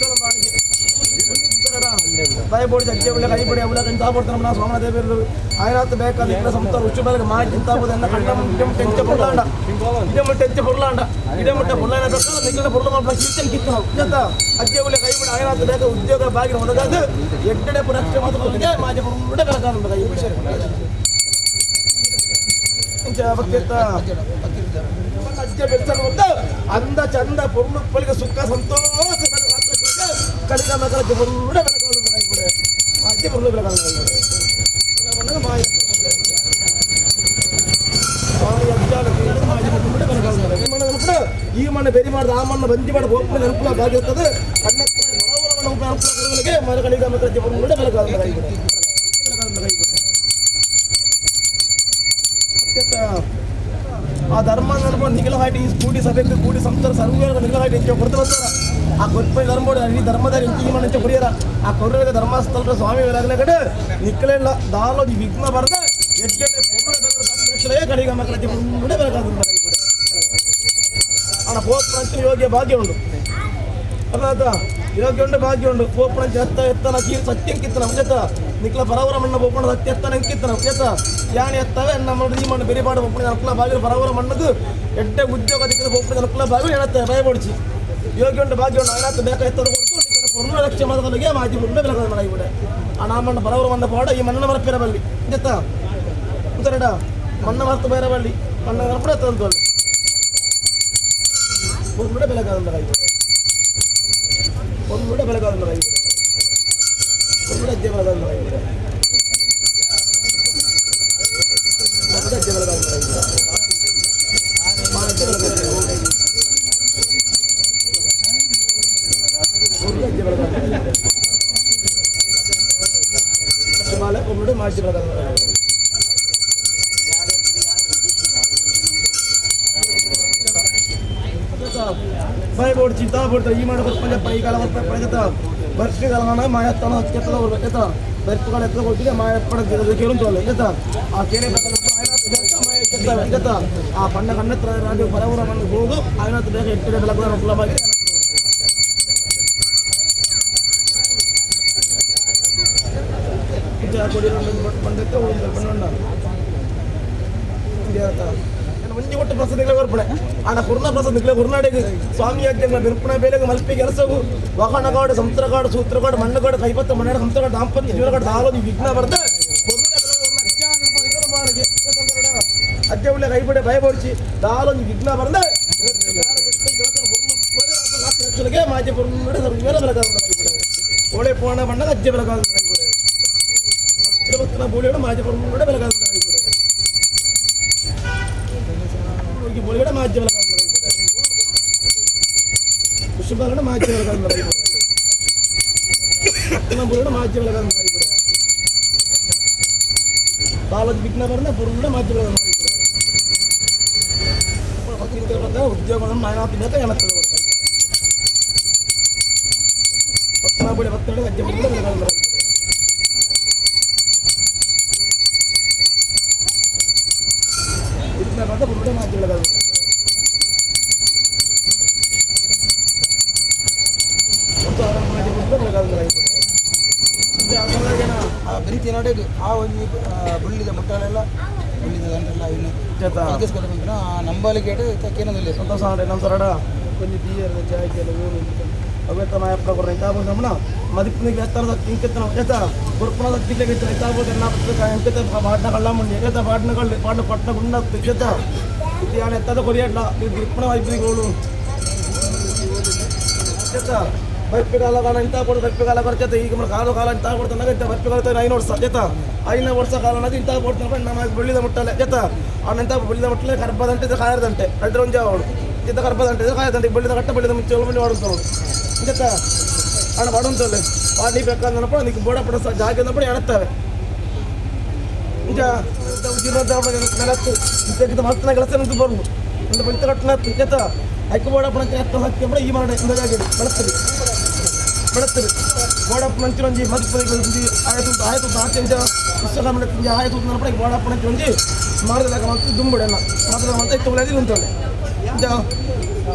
ದಯಬೋಡಿ ಅಜ್ಜೆ ಒಳ್ಳೆ ಕೈಪಡಿ ಅವಳ ಕಂತ ಪಡ್ತಾನ ಸೋಮನ ದೇವರು ಆಯ್ನಾತ್ ಬೇಕಾದ ఇక్కడ ಸಂತಾರ ಉಚ್ಚು ಬೆಳಗ್ಗೆ ಮಾಯಿ ಚಿಂತಾಬೋದನ್ನ ಕಣ್ಣ ಟೆಂಚ ಪೊರ್ಲಾಂಡ ಇದಮ್ಮ ಟೆಂಚ ಪೊರ್ಲಾಂಡ ಇದಮ್ಮಟ್ಟ ಪೊರ್ಲಾಂಡ ಪ್ರಕಾರ ನಿಖಿಲ ಪೊರ್ಲ ಮಾಡ ಕೀರ್ತನ ಕಿತ್ತನ ಜತ ಅಜ್ಜೆ ಒಳ್ಳೆ ಕೈಬಿಡಿ ಆಯ್ನಾತ್ ಬೇಕಾ ಉದ್ಯೋಗ ಬಾಗಿನ ಒದಗಾದ ಎಡ್ಡೆ ಪುರಕ್ಷ ಮಾತ್ರ ಮಾಜೆ ಪೊರ್ಲುಡ ಬೆಳಗಾದ ಕೈ ಇಂಚ ಭಕ್ತಿರ್ತ ಅಜ್ಜೆ ಬೆಳ್ಸನ ಅಂದ ಚಂದ ಪೊರ್ಲು ಪೊಲಿಗೆ ಸುಖ ಸಂತೋಷ ಕಲಿಗ ಮಕ್ಕಳ ಪೊರ್ಲುಡ ಬೆಳಗಾದ ಕೈಬಿಡೆ ಅಜ್ಜೆ ಪೊರ್ಲು ಬೆಳಗಾದ ಈ ಮಣ್ಣು ಬೆರಿ ಮಾಡಿದ ಆ ಮಣ್ಣು ಬಂದಿ ಮಾಡಿ ಹೋಗ್ಬಿಟ್ಟು ಅನುಕೂಲ ಆಗಿರ್ತದೆ ಅನುಕೂಲ ಮರಗಳಿಗೆ ಮಕ್ಕಳ ಜೀವನ ಬೆಳಗಾದ ಆ ಧರ್ಮ ನಿಖಿಲಹಾಟಿ ಕೂಡಿ ಸಭೆಗೆ ಕೂಡಿ ಸಂಸ್ಥೆ ಸರ್ವ ನಿಖಿಲಹಾಟಿ ಇಂಚ ಕೊಡ್ತಾ ಬರ್ತಾರ ಆ ಕೊರ್ಪೈ ಧರ್ಮ ಈ ಧರ್ಮದಾರಿ ಇಂಚಿ ಮಣ್ಣು ಇಂಚ ಕುಡಿಯರ ಆ ಕೊರ್ರಿಗೆ ಧರ್ಮಸ್ಥಳ ಸ್ವಾಮಿ ಬೆಳಗಲ ಕಡೆ ನಿಖಲೆಲ್ಲ ದಾಲೋಜಿ ವಿಘ್ನ ಬರದ ಎಡ್ಡೆ ಕಡಿಗ ಮಕ್ಕಳ ಜೀವನ ಬೆಳಗಾದ ಅಣ್ಣ ಪೋಪುಣಂಚ ಯೋಗ್ಯ ಭಾಗ್ಯ ಉಂಟು ಅರ್ಥ ಯೋಗ್ಯ ಉಂಟು ಭಾಗ್ಯ ಉಂಟು ಪೋಪುಣಂಚ ಎತ್ತ ಎತ್ತನ ಕೀರ್ ಸತ್ಯ ಕಿತ್ತನ ಜೊತ ನಿಕ್ಲ ಪರವರ ಮಣ್ಣ ಪೋಪುಣ ಸತ್ಯ ಎತ್ತನ ಕಿತ್ತನ ಜೊತ ಯಾಣಿ ಎತ್ತವೆ ನಮ್ಮ ಈ ಮಣ್ಣು ಬೆರಿಪಾಡು ಪೋಪುಣ ಅನುಕೂಲ ಭಾಗ್ಯ ಪರವರ ಮಣ್ಣದು ಎಡ್ಡೆ ಉದ್ಯೋಗ ದಿಕ್ಕದ ಪೋಪುಣ ಅನುಕೂಲ ಭಾಗ್ಯ ಹೇಳುತ್ತೆ ಭಯಪಡಿಸಿ ಯೋಗ್ಯ ಉಂಟು ಭಾಗ್ಯ ಉಂಟು ಆಯ್ತು ಬೇಕಾ ಎತ್ತದ ಕೊಡ್ತು ನಿಕ್ಕನ ಪೂರ್ಣ ಲಕ್ಷ್ಯ ಮಾದಗಳಿಗೆ ಮಾಜಿ ಪೂರ್ಣ ಬೆಳಗಾದ ಮನೆ ಕೂಡ ಆ ನಾಮಣ್ಣ ಪರವರ ಮಣ್ಣ ಪಾಡ ಈ ಮಣ್ಣ ಮರಪಿರ ಬಲ್ಲಿ ಜೊತ ಉತ್ತರಡ ಮಣ್ಣ ಮರ್ತು ಬೇರೆ ಬಳ್ಳಿ ಮಣ್ಣ ಮರಪಡ ತಂತು ಒಂದು ಬೆಳಗಾದ ಒಂದು ಬೆಳಗಾದ ಒಂದು ಅಜ್ಜೆ ಬೆಳಗಾದ ಅಜ್ಜೆ ಬೆಳಗಾದ ಒಬ್ಬರು ಮಾಜಿ ಬೆಳಗಾದ ಭಯಪಡು ಚಿಂತಾ ಪಡ್ತಾರೆ ಈ ಮಾಡೋ ಪಂಜಪ್ಪ ಈ ಕಾಲ ಪಡೆದ ವರ್ಷಕಾಲ ಮಾಯತ್ತನ ಹಚ್ಚೆತ್ತದ ಎತ್ತ ಬರ್ಪುಗಳ ಎತ್ತ ಕೊಟ್ಟಿಗೆ ಮಾಯ ಪಡೆದ ಕೇಳುತ್ತಲ್ಲ ಎತ್ತ ಆ ಕೇಳಿ ಎತ್ತ ಆ ಪಣ್ಣ ಕಣ್ಣತ್ರ ರಾಜು ಪರವರ ಮಣ್ಣು ಹೋಗು ಆಯ್ನಾಥ ಬೇಗ ಎಟ್ಟರೆ ಬೆಳಕು ಅನುಕೂಲವಾಗಿ ಬಂದಕ್ಕೆ ಬಣ್ಣ ಒಂಜಿ ಒಟ್ಟು ಪ್ರಸಾದಗಳ ಬರ್ಪಣೆ ಆಣ ಕುರ್ನ ಪ್ರಸಾದ ನಿಕ್ಲೆ ಕುರ್ನಾಡಿಗೆ ಸ್ವಾಮಿ ಅಜ್ಜಂಗಳ ಬಿರ್ಪಣ ಬೇಲೆಗೆ ಮಲ್ಪಿ ಕೆಲಸವು ವಾಹನಗಾಡು ಸಂತ್ರಗಾಡು ಸೂತ್ರಗಾಡು ಮಣ್ಣುಗಾಡು ಕೈಪತ್ತ ಮಣ್ಣಾಡು ಸಂತ್ರಗಾಡು ದಾಂಪತ್ಯ ಜೀವನಗಾಡು ದಾಲೋದು ವಿಘ್ನ ಬರ್ದೆ ಅಜ್ಜ ಉಳ್ಳೆ ಕೈಪಡೆ ಭಯಪಡಿಸಿ ದಾಲೊಂದು ವಿಘ್ನ ಬರ್ದೆ ಮಾಜಿ ಓಳೆ ಪೋಣ ಬಣ್ಣ ಅಜ್ಜೆ ಬೆಳಗಾದ ಕೈಪಡೆ ಬೋಳಿಯೋಡು ಮಾಜಿ ಪೊರ್ಣ ಬೆಳಗಾದ ಬೋಳಿಗಡೆ ಮಾಜಿ ಬೆಳಗಾದ ಕುಶುಬಾಗಡೆ ಮಾಜಿ ಬೆಳಗಾದ ಬೋಳಿಗಡೆ ಮಾಜಿ ಬೆಳಗಾದ ಬಾಲದ ವಿಘ್ನ ಬರ್ನ ಪುರುಡ ಮಾಜಿ ಬೆಳಗಾದ ಉದ್ಯೋಗ ಪತ್ನಾಬಳಿ ಪತ್ತಡ ಅಜ್ಜೆ ಬೆಳಗಾದ ವಿಘ್ನ ಬಂದ ಪುರುಡ ಮಾಜಿ ಬೆಳಗಾದ ಆ ಒಂಜಿ ಬುಳ್ಳಿದ ಮುಟ್ಟಾಳೆಲ್ಲ ಬುಳ್ಳಿದ ಗಂಟೆಲ್ಲ ಇನ್ನು ಆ ನಂಬಲಿಗೆ ಕೇನೊಂದಿಲ್ಲ ಸಂತೋಷ ನಮ್ಮ ಸರಡ ಒಂಜಿ ಬೀಯರ್ ಚಾಯ್ಕೆಲ್ಲ ಊರು ಅವೆತ್ತ ಮಾಯಪ್ಪ ಕೊರ್ರ ಇಂತ ನಮ್ಮನ ಮದಿಪ್ಪನಿಗೆ ಎತ್ತರದ ಇಂಕೆತ್ತನ ಎತ್ತ ಗುರುಪುಣದ ತಿಕ್ಲೆಗೆ ಇತ್ತ ಇಂತ ಎನ್ನ ಎಂಕೆತ್ತ ಪಾಡ್ನ ಕಳ್ಳ ಮುಂಡಿ ಎತ್ತ ಪಾಡ್ನ ಕಳ್ಳಿ ಪಾಡ್ನ ಪಟ್ನ ಗುಂಡ ಎತ್ತ ಇತ್ತಿಯಾಣ ಎತ್ತದ ಕೊರಿಯಡ್ಲ ಈ ಗುರುಪುಣ ವೈಪನಿಗೋಳು ಎತ್ತ ಬರ್ಪಿಗಾಲ ಕಾಲ ಇಂತ ಕೊಡು ಬರ್ಪಿಗಾಲ ಬರ್ತೈತೆ ಈಗ ಕಾಲು ಕಾಲ ಇಂತ ಕೊಡ್ತಾನಾಗ ಇಂಥ ಬರ್ಪಿಗಾಲ ಐದು ವರ್ಷ ಜೊತ ಐನ ವರ್ಷ ಕಾಲನಾಗ ಇಂತ ಕೊಡ್ತಾನ ನಮ್ಮ ಬಳ್ಳಿದ ಮುಟ್ಟಲೆ ಜೊತ ಅವನಂತ ಬಳ್ಳಿದ ಮುಟ್ಟಲೆ ಕರ್ಬದಂಟೆ ಕಾಯರ್ದಂಟೆ ಅಡ್ರ ಒಂಜ ಅವಳು ಇದ್ದ ಕರ್ಪದಂಟೆ ಕಾಯದಂಟೆ ಬಳ್ಳಿದ ಕಟ್ಟ ಬಳ್ಳಿದ ಮುಂಚೆ ಮಂಡಿ ಮಾಡುಂತಾಳು ಇಂಚತ್ತ ಅಣ್ಣ ಮಾಡುಂತಲ್ಲ ಪಾಡಿ ಬೇಕಾದನಪ್ಪ ನೀಕು ಬೋಡ ಪಡ ಜಾಗ ಅಂದಪ್ಪ ಎಣತ್ತವೆ ಇಂಚ ನೆಲತ್ತು ಇಂಚ ಮಲ್ತನ ಕೆಲಸ ನಿಂತು ಬರುದು ಒಂದು ಬೆಳಿತ ಕಟ್ಟನ ಇಂಚತ್ತ ಐಕು ಬೋಡಪ್ಪನ ಎತ್ತ ಹಕ್ಕಿ ಈ ಮಾಡ ಇಂದ ಜಾಗ ಬೆಳತ್ತದೆ ಬೆಳತ್ತದೆ ಬೋಡಪ್ಪನ ಅಂಚಿನೊಂಜಿ ಮದುಪದಿ ಒಂಜಿ ಆಯತು ಆಯತು ಆಚೆಂಚ ವಿಶ್ವಕರ್ಮ ತಿಂಜಿ ಆಯತು ನನ್ನಪ್ಪ ಬೋಡಪ್ಪನ ಒಂಜಿ ಮಾಡಿದಾಗ ಮತ್ತೆ ದುಂಬುಡೆಲ್ಲ ಮಾಡಿದಾಗ ಮತ್ತೆ ಇತ್ತು ಉಂಟಲ್ಲ ಇಂಚ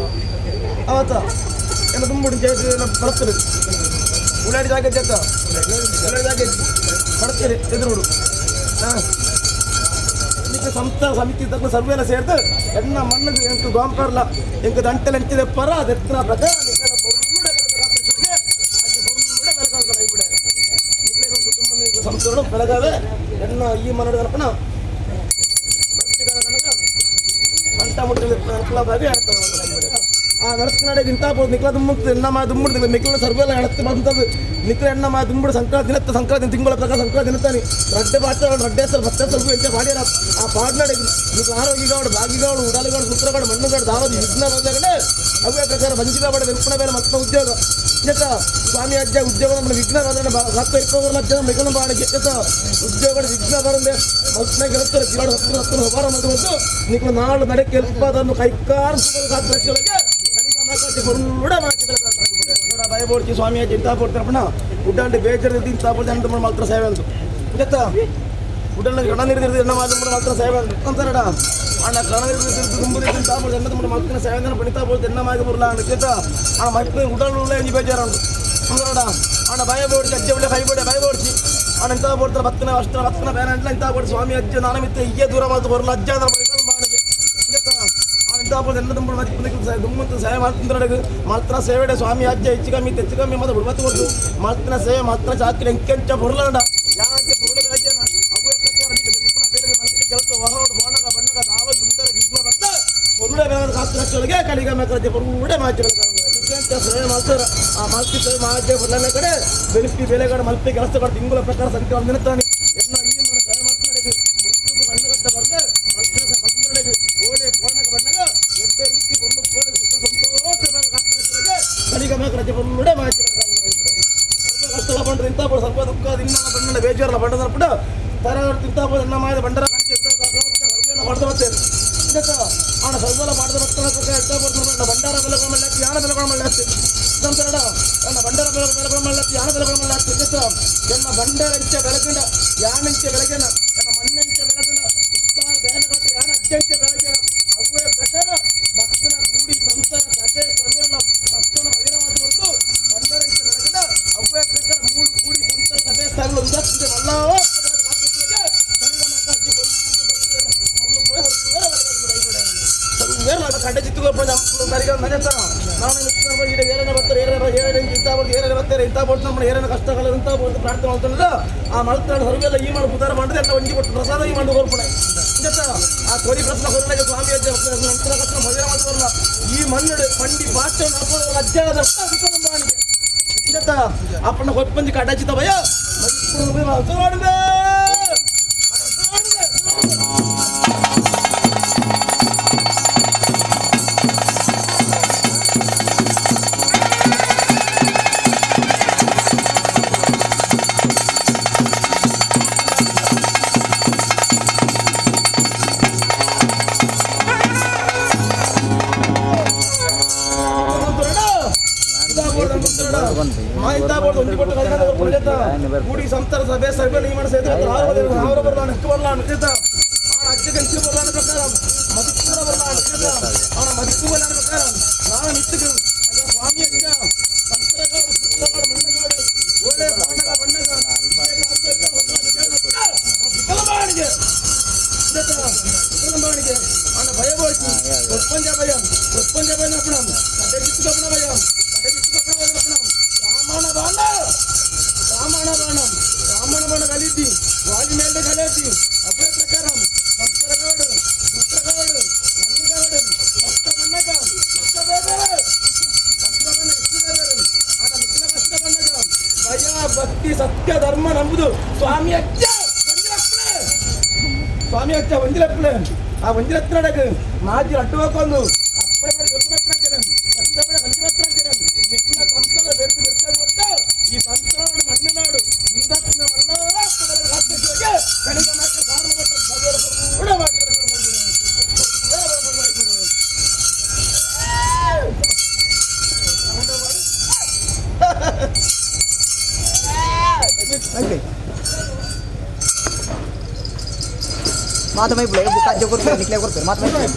ಅವತ್ತ ಎಲ್ಲ ದುಂಬುಡಿ ಬರ್ತದೆ ಉಳ್ಳಾಡಿ ಜಾಗ ಜತ್ತ ಉಳ್ಳಾಡಿ ಜಾಗ ಬರ್ತದೆ ಎದುರುಡು ಹಾಂ ಇದಕ್ಕೆ ಸಂಸ್ಥಾ ಸಮಿತಿ ತಕ್ಕ ಸರ್ವೆಲ್ಲ ಸೇರ್ದು ಎಣ್ಣ ಮಣ್ಣು ಎಂಟು ಗಾಂಪರ್ಲ ಎಂಕ ದಂಟೆಲ್ ಎಂಚಿದೆ ಪರ ಅದೆತ್ತಿನ ಪ್ರಕಾರ ಕುಟುಂಬ ಸಂಸ್ಥೆಗಳು ಬೆಳಗಾವೆ ಎಣ್ಣ ಈ ಮನ್ನಡ ಗಣಪನ ಕಂಟ ಮುಟ್ಟಿದ ಅನುಕೂಲವಾಗಿ ಆ ನರಸ್ಕನಾಡಿಗೆ ಇಂಥ ಬೋದು ನಿಕ್ಲ ದುಮ್ಮುಕ್ತು ಎಣ್ಣ ಮಾ ದುಂಬುಡು ನಿಕ್ಲ ಸರ್ವೆಲ್ಲ ಎಳತ್ತು ಬಂತದ್ದು ನಿಕ್ಲ ಎಣ್ಣ ಮಾ ದುಂಬುಡು ಸಂಕ್ರಾಂತಿ ದಿನತ್ತ ಸಂಕ್ರಾಂತಿ ತಿಂಗಳ ಪ್ರಕಾರ ಸಂಕ್ರಾಂತಿ ದಿನತ್ತಾನೆ ರಡ್ಡೆ ಬಾಟ ರಡ್ಡೆ ಸಲ್ ಬತ್ತೆ ಸ್ವಲ್ಪ ಎಂತ ಪಾಡ್ಯಾರ ಆ ಪಾಡ್ನಾಡಿಗೆ ನಿಕ್ಲ ಆರೋಗ್ಯಗಾಡು ಭಾಗ್ಯಗಾಡು ಉಡಲುಗಾಡು ಸೂತ್ರಗಾಡು ಮಣ್ಣುಗಾಡು ದಾವದು ವಿಘ್ನ ಬಂದಾಗಡೆ ಅವೇ ಪ್ರಕಾರ ವಂಚಿತ ಬಡ ವಿಲ್ಪಣ ಬೇರೆ ಮತ್ತೆ ಉದ್ಯೋಗ ಯತ ಸ್ವಾಮಿ ಅಜ್ಜ ಉದ್ಯೋಗ ನಮ್ಮ ವಿಘ್ನ ಬಂದ್ರೆ ಹತ್ತು ಇಪ್ಪತ್ತು ಲಕ್ಷ ಮಿಗಲು ಬಾಣಿಗೆ ಯತ ಉದ್ಯೋಗ ವಿಘ್ನ ಬರಂದೆ ಮೊದಲನೇ ಗೆಲ್ತಾರೆ ಗಿಡ ಹತ್ತು ಹತ್ತು ಹೊರ ಮತ್ತು ನಿಕ್ಲ ನಾಳು ನಡೆ ಕೆಲ್ಪದನ್ನು ಕೈಕಾರ ಲಕ್ಷಗಳಿಗೆ ಭಯಪಡ್ತಿ ಸ್ವಾಮಿ ಇಂಥ ಪಡ್ತಾರಪ್ಪಣ ಉಡ್ಡಂಡೆ ಬೇಜಾರು ಇಂಥ ಪಡ್ತಿ ಅಂಡ ಮಾತ್ರ ಸೇವೆ ಅಂತ ಗೊತ್ತಾ ಉಡ್ಡಣ್ಣ ಗಣ ನೀರು ಎಣ್ಣ ಮಾತ್ರ ಸೇವೆ ಅಂತಾರಡ ಅಣ್ಣ ಕಣ ನೀರು ದುಂಬುದಿ ಇಂಥ ಪಡ್ತಿ ಎಣ್ಣ ತುಂಬ ಮಾತ್ರ ಸೇವೆ ಅಂದ್ರೆ ಬಣಿತಾ ಪಡ್ತಿ ಎಣ್ಣ ಮಾಗ ಬರಲ್ಲ ಅಣ್ಣ ಗೊತ್ತಾ ಆ ಮಕ್ಕಳು ಉಡಲ್ ಎಂಜಿ ಬೇಜಾರು ಅಂತಾರಡ ಅಣ್ಣ ಭಯ ಪಡ್ತಿ ಅಜ್ಜ ಬಿಡ ಕೈ ಬಿಡ ಭಯ ಪಡ್ತಿ ಅಣ್ಣ ಇಂಥ ಪಡ್ತಾರೆ ಬತ್ತನ ಅಷ್ಟರ ಬತ್ತನ ಬೇರೆ ಅಂಟ್ಲ ಇಂಥ ಪಡ್ತಿ ಸ್ವಾಮಿ ಅಜ್ಜ ನಾನಮಿತ್ತ ಇಯ್ಯ ದೂರ ಮಾತು ಬರಲ್ಲ ಅಜ್ಜ ಅಂದ್ರೆ ಬಾಣಿಗೆ ದುಮ್ಮಂತ ಸೇವೆ ಮಾಡ್ತಿಂದ್ರೆ ಮಾತ್ರ ಸೇವೆಡೆ ಸ್ವಾಮಿ ಅಜ್ಜ ಹೆಚ್ಚು ಕಮ್ಮಿ ಹೆಚ್ಚು ಕಮ್ಮಿ ಮತ್ತೆ ಬಿಡ್ಬತ್ತು ಕೊಟ್ಟು ಮಾತ್ರ ಸೇವೆ ಮಾತ್ರ ಚಾಕ್ರಿ ಎಂಕೆಂಚ ಬರಲಾಂಡ ಯಾಕೆ ಬರುಳ ಬೆಳಗ್ಗೆನ ಅವೇ ಪ್ರಕಾರ ಬೆಂಪುಣ ಬೇರೆ ಮಲ್ಪಿ ಕೆಲಸ ವಹರೋಡು ಬೋಣಗ ಬಣ್ಣಗ ದಾವ ಸುಂದರ ವಿಘ್ನ ಬಂದ ಬರುಳ ಬೆಳಗದ ಶಾಸ್ತ್ರಗಳಿಗೆ ಕಲಿಗ ಮೇಕರಜೆ ಬರುಡೆ ಮಾಚಿ ಬೆಳಗ ಸೇವೆ ಮಾಡ್ತಾರ ಆ ಮಲ್ಪಿ ಸೇವೆ ಮಾಚೆ ಬರಲ ಕಡೆ ಬೆಳಪಿ ಬೆಲೆಗಡೆ ಮಲ್ಪಿ ಕೆಲಸಗಳು ತಿಂಗಳ ಪ್ರಕಾರ ಸಂಖ್ಯೆ ಒಂದು ದಿನತ್ತಾನೆ ಎಲ್ಲ ಈ మన ಸೇವೆ ಮಾಡ್ತಾರೆ ಕಣ್ಣು ಕಟ್ಟ ಬರ್ದೆ ಮಲ್ಪಿ ಓಳೆ ಬೋಣಗ ಬಣ್ಣಗ ಸ್ವಲ್ಪ ದುಃಖ ದಿನ ಬಣ್ಣ ಬೇಜಾರಲ್ಲ ಬಂಡ ಪುಟ ತರ ತಿಂತ ಎಣ್ಣ ಮಾಯದ ಬಂಡರ ಹೊಡೆದ ಬರ್ತೇನೆ ಆಣ ಸ್ವಲ್ಪ ಮಾಡಿದ ಬರ್ತಾನೆ ಬಂಡಾರ ಬೆಲೆ ಮಳ್ಳ ಯಾನ ಬೆಲೆ ಮಳ್ಳ ಸಂಸರಡ ಎಣ್ಣ ಬಂಡಾರ ಬೆಲೆ ಬೆಲೆ ಮಳ್ಳ ಯಾನ ಬೆಲೆ ಮಳ್ಳ ಎಣ್ಣ ಬಂಡಾರ ಇಂಚ ಬೆಳಗಂಡ ಯಾನಿಂಚ ಬೆಳಗಣ ಎಣ್ಣ ಮಣ್ಣಂಚ ಬೆಳಗಂಡ ಉತ್ತಾರ ದೇನಗಟ್ಟ ಯಾನ ಅತ್ಯಂತ ಬೆಳಗಣ ಅವೇ ಪ್ರಕಾರ ಭಕ್ತನ ಕೂಡಿ ಸಂಸಾರ ಸಭೆ ಸರ್ವರನ್ನ ಭಕ್ತನ ಬಹಿರವಾದ ಹೊರತು ಬಂಡರಂಚ ಬೆಳಗದ ಅವೇ ಪ್ರಕಾರ ಮೂಡು ಕೂಡಿ ಸಂಸಾರ ಸಭೆ ಸರ್ವ ಉದಾಸೀನ ಮಲ್ಲ ಕಷ್ಟ ಪ್ರಾರ್ಥನೆ ಆ ಮಲ್ತಾಡು ಸರ್ವೆಲ್ಲ ಈ ಮಾಡು ಪುತಾರ ಮಾಡಿದ್ರೆ ಎಲ್ಲ ಒಂಜಿ ಕೊಟ್ಟು ಪ್ರಸಾದ ಈ ಮಾಡು ಕೋರ್ಪಣೆ ಆ ಕೊರಿ ಪ್ರಶ್ನೆ ಕೊರನಾಗ ಸ್ವಾಮಿ ಅಜ್ಜ ನಂತರ ಕಷ್ಟ ಭಜನೆ ಮಾಡ್ತಾರಲ್ಲ ಈ ಮಣ್ಣು ಪಂಡಿ ಪಾಚ ಅಜ್ಜ ಅಪ್ಪನ ಕೊಪ್ಪಂಜಿ ಕಡಚಿತ ಭಯ ಕೂಡಿ ಸಂಸ್ಥಾನ ಸಭೆ ಸಭೆ ಈ ಮಾಡಿ ಸೇರಿ ಅವರ ಬರಲಾಣ ಇಕ್ಕು ಬರಲಾಣ ಆಣ ಅಜ್ಜಗೆ ಇಕ್ಕು ಬರಲಾಣ ಪ್ರಕಾರ ಮದಿಕ್ಕೂರ ಬರಲಾಣ ಆಣ ಮದಿಕ್ಕು ಬರಲಾಣ ಪ್ರಕಾರ ನಾನು ಇತ್ತು ಸ್ವಾಮಿ ಅಜ್ಜ ಸಂಸ್ಥಾನಗಾಡು ಸುತ್ತಗಾಡು ಮಣ್ಣಗಾಡು ಓಲೆ ಬಣ್ಣಗ ಬಣ್ಣಗ ವಿಕಲಮಾಣಿಗೆ ವಿಕಲಮಾಣಿಗೆ ಅಣ್ಣ ಭಯ ಬೋಳ್ತಿ ಕೊಪ್ಪಂಜ ಭಯ ಕೊಪ್ಪಂಜ ಭಯ ಅಪ್ಪಣ ಕಡೆ ಭಯ ಕಡೆ ಅಪ್ಪಣ ರಾಮಣ ಬಾಣ ರಾಮಣ ಬಾಣ ರಾಮಣ ಬಾಣ ಕಲಿತಿ ವಾಜಿ ಮೇಲೆ ಕಲಿತಿ ಅವೇ ಪ್ರಕಾರ ಸಂಸ್ಕರಗಾಡು ಸೂತ್ರಗಾಡು ಮಣ್ಣುಗಾಡು ಕಷ್ಟ ಬಣ್ಣಗ ಇಷ್ಟ ಬೇರೆ ಕಷ್ಟ ಬಣ್ಣ ಇಷ್ಟ ಬೇರೆ ಆಡ ಮಿಕ್ಕಲ ಕಷ್ಟ ಬಣ್ಣಗ ಭಯ ಭಕ್ತಿ ಸತ್ಯ ಧರ್ಮ ನಂಬುದು ಸ್ವಾಮಿ ಅಜ್ಜ ಒಂಜಿಲಪ್ಪಳೆ ಸ್ವಾಮಿ ಅಜ್ಜ ಒಂಜಿಲಪ್ಪಳೆ ಆ ಒಂಜಿಲತ್ನಡಗ ಮಾಜಿ ಅಟ್ಟು ಹಾಕೊಂಡು ಅಪ್ಪ ಈ ಸಂತನಾಡು ಮಣ್ಣನಾಡು ಮಾತಮೈ ಬಿಡ ಬುಕ್ ಅಜ್ಜ ಕೊಡ್ತಾರೆ ನಿಕ್ಲೆ ಕೊಡ್ತಾರೆ ಮಾತಮೈ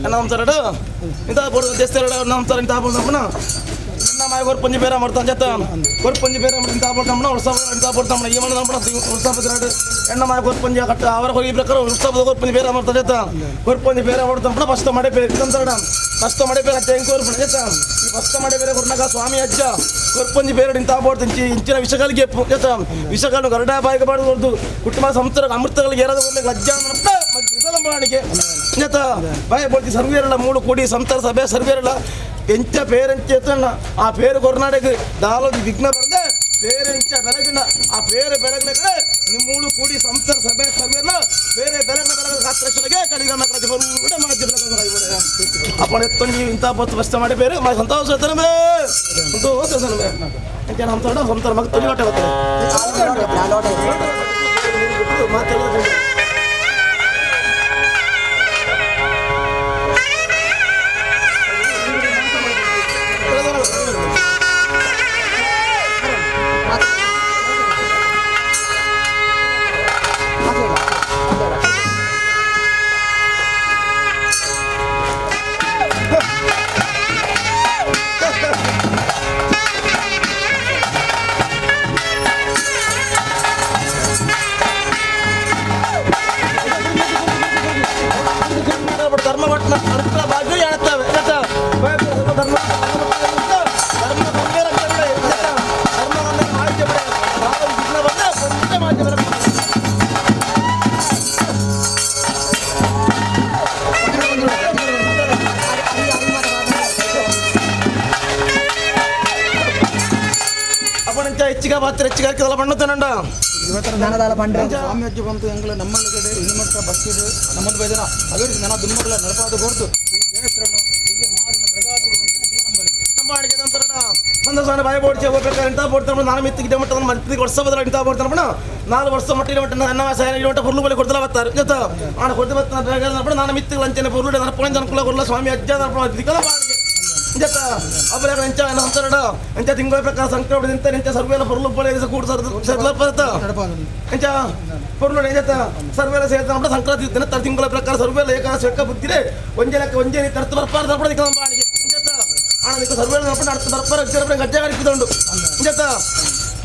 ನಮಸ್ಕಾರ ಇಂಥ ಬೋರ್ಡ್ ದೇಶದ ನಮಸ್ಕಾರ ಇಂಥ ಬೋರ್ಡ್ ನಮ್ಮ ಮಾಯ ಪಂಜಿ ಬೇರೆ ಮಾಡ್ತಾನೆ ಜತ್ತ ಕೊರ್ ಪಂಜಿ ಬೇರೆ ಮಾಡಿ ಇಂಥ ಬೋರ್ಡ್ ನಮ್ಮನ್ನ ಉತ್ಸವ ಇಂಥ ಬೋರ್ಡ್ ನಮ್ಮನ್ನ ಈ ಮನೆ ನಮ್ಮನ್ನ ಉತ್ಸವ ಎಣ್ಣ ಮಾಯ ಕೊರ್ ಪಂಜಿ ಕಟ್ಟ ಅವರ ಈ ಪ್ರಕಾರ ಉತ್ಸವದ ಕೊರ್ ಪಂಜಿ ಬೇರೆ ಮಾಡ್ತಾನೆ ಜತ್ತ ಕೊರ್ ಪಂಜಿ ಬೇರೆ ಮಾಡ್ತಾನೆ ಫಸ್ಟ್ ಮಡೆ ಬೇರೆ ಅಂತಾರ ಫಸ್ಟ್ ಮಡೆ ಬೇರೆ ಅಜ್ಜ ಹೆಂಗ್ ಕೋರ್ ಜತ್ತ ಈ ಫಸ್ಟ್ ಮಡೆ ಬೇರೆ ಕೊರ್ನಾಗ ಸ್ವಾಮಿ ಅಜ್ಜ ಕೊರ್ಪಂಜಿ ಬೇರೆ ಇಂಥ ಬೋರ್ಡ್ ಇಂಚಿನ ವಿಷಗಳಿಗೆ ಜತ್ತ ವಿಷಗಳು ಗರಡ ಬಾಯಿಗೆ ಬಾಡದು ಕುಟುಂಬ ಸಂಸ್ಥೆ ಅಮೃತಗಳಿಗೆ ಏರಾದ ಅಜ್ಜ ವಿಷಲಂಬಾಣಿಗೆ ಜತ್ತ ಬಾಯ ಬೋಡ್ತಿ ಸರ್ವೇರಲ್ಲ ಮೂಳು ಕೂಡಿ ಸಂತಾರ ಸಭೆ ಸರ್ವೇರಲ್ಲ ಎಂಚ ಪೇರೆಂಚ ಎತ್ತಣ್ಣ ಆ ಪೇರು ಕೊರ್ನಾಡಕ್ಕೆ ದಾಲೋದಿ ವಿಘ್ನ ಬರ್ದೆ ಪೇರೆಂಚ ಬೆಳಗಿನ ಆ ಪೇರು ಬೆಳಗಿನ ಕಡೆ ನಿಮ್ಮೂಳು ಕೂಡಿ ಸಂಸ್ಥೆ ಸಭೆ ಸರ್ವೇರಲ್ಲ ಬೇರೆ ಬೆಳಗಿನ ಬೆಳಗಿನ ರಾತ್ರಕ್ಷಣಗೆ ಕಡಿಗ ಮಕ್ಕಳ ಬರುವುದೇ ಮಾಜಿ ಬೆಳಗಿನ ಅಪ್ಪಣ ಎತ್ತೊಂಜಿ ಇಂಥ ಬತ್ತು ಬಸ್ತ ಮಾಡಿ ಬೇರೆ ಮಾ ಸಂತೋಷ ತನಮೇ ಸಂತೋಷ ತನಮೇ ಎಂಚ ನಮ್ಮ ತೋಡ ಸಂತರ ಮಗ ತೊಲಿ ಹೊಟ್ಟೆ ಬರ್ತಾರೆ ಮಾತಾಡೋದು ಧರ್ಮ ಭಾಗ್ಯ ಎಣುತ್ತವೆ ಧರ್ಮ ಹೆಚ್ಚಿಗೆ ಪಾತ್ರ ಹೆಚ್ಚಿಗೆ ಹಾಕಿದಲ್ಲ ಬಣ್ಣ ತನಂಡ ಸ್ವಾಮಿ ಅಜ್ಜಿ ಬಂತು ಎಂಗ್ಲ ನಮ್ಮಲ್ಲಿ ಕಡೆ ಇನ್ನು ಮಟ್ಟ ಬಸ್ಸಿಡು ನಮ್ಮದು ಬೈದರ ಅದೇ ರೀತಿ ನನ್ನ ದುಮ್ಮಗಳ ನಡಪಾದ ಕೊಡ್ತು ಈ ದೇವಸ್ಥಾನ ಹೀಗೆ ಮಾರಿನ ಬೆಳಗಾದ ನಂಬಾಡಿಗೆ ನಂತರ ಸಂದರ್ಶನ ಬಾಯಿ ಬೋಡ್ಚಿ ಹೋಗ್ಬೇಕಾದ್ರೆ ಇಂಥ ಬೋಡ್ತಾರ ನಾನು ಮಿತ್ತಿಗೆ ಮಟ್ಟ ಮಟ್ಟಿಗೆ ವರ್ಷ ಬದಲ ಇಂಥ ಬೋಡ್ತಾರಪ್ಪ 4 ವರ್ಷ ಮಟ್ಟಿನ ಮಟ್ಟ ನನ್ನ ಸಾಯನ ಮಟ್ಟ ಪುರ್ಲು ಬಳಿ ಕೊಡ್ತಲ ಬರ್ತಾರೆ ಜೊತೆ ಆಣ ಕೊಡ್ತು ಬರ್ತಾನೆ ನಾನು ಮಿತ್ತಿಗೆ ಅಂಚನೆ ಪುರ್ಲು ನರಪಣ ಅನುಕೂಲ ಕೊಡಲ ಸ್ವಾಮಿ ಅಜ್ಜ ನರಪಣ ದಿಕ್ಕಲ ಬಾಡಿಗೆ ಜೊತೆ ಅಬ್ಬರ ಎಂಚ ನಂತರ ಎಂಚ ತಿಂಗಳ ಪ್ರಕಾರ ಸಂಕ್ರಮಣ ನಿಂತ ಎಂಚ ಸರ್ವೇಲ ಪುರ್ಲು ಬಳಿ ಕೂಡ ಸರ್ಲ ಬರ್ತ ಎಂಚ ಪುರ್ಲು ಜೊತೆ ಸರ್ವೇಲ ಸೇರ್ತಾನ ಸಂಕ್ರಾಂತಿ ದಿನ ತಿಂಗಳ ಪ್ರಕಾರ ಸರ್ವೇಲ ಏಕ ಸೆಕ್ಕ ಬುದ್ಧಿರೆ ಒಂಜೆ ಲೆಕ್ಕ ಒಂಜೆ ತರ್ತು ಬರ್ಪಾರ ತರ್ಪಣ ದಿಕ್ಕಲ ಬಾಡಿಗೆ ಆಣ ಸರ್ವೇಲ ನಡ್ತು ಬರ್ಪಾರ ಗಜ್ಜೆ ಕಡಿಪಿದುಂಡು ಜೊತೆ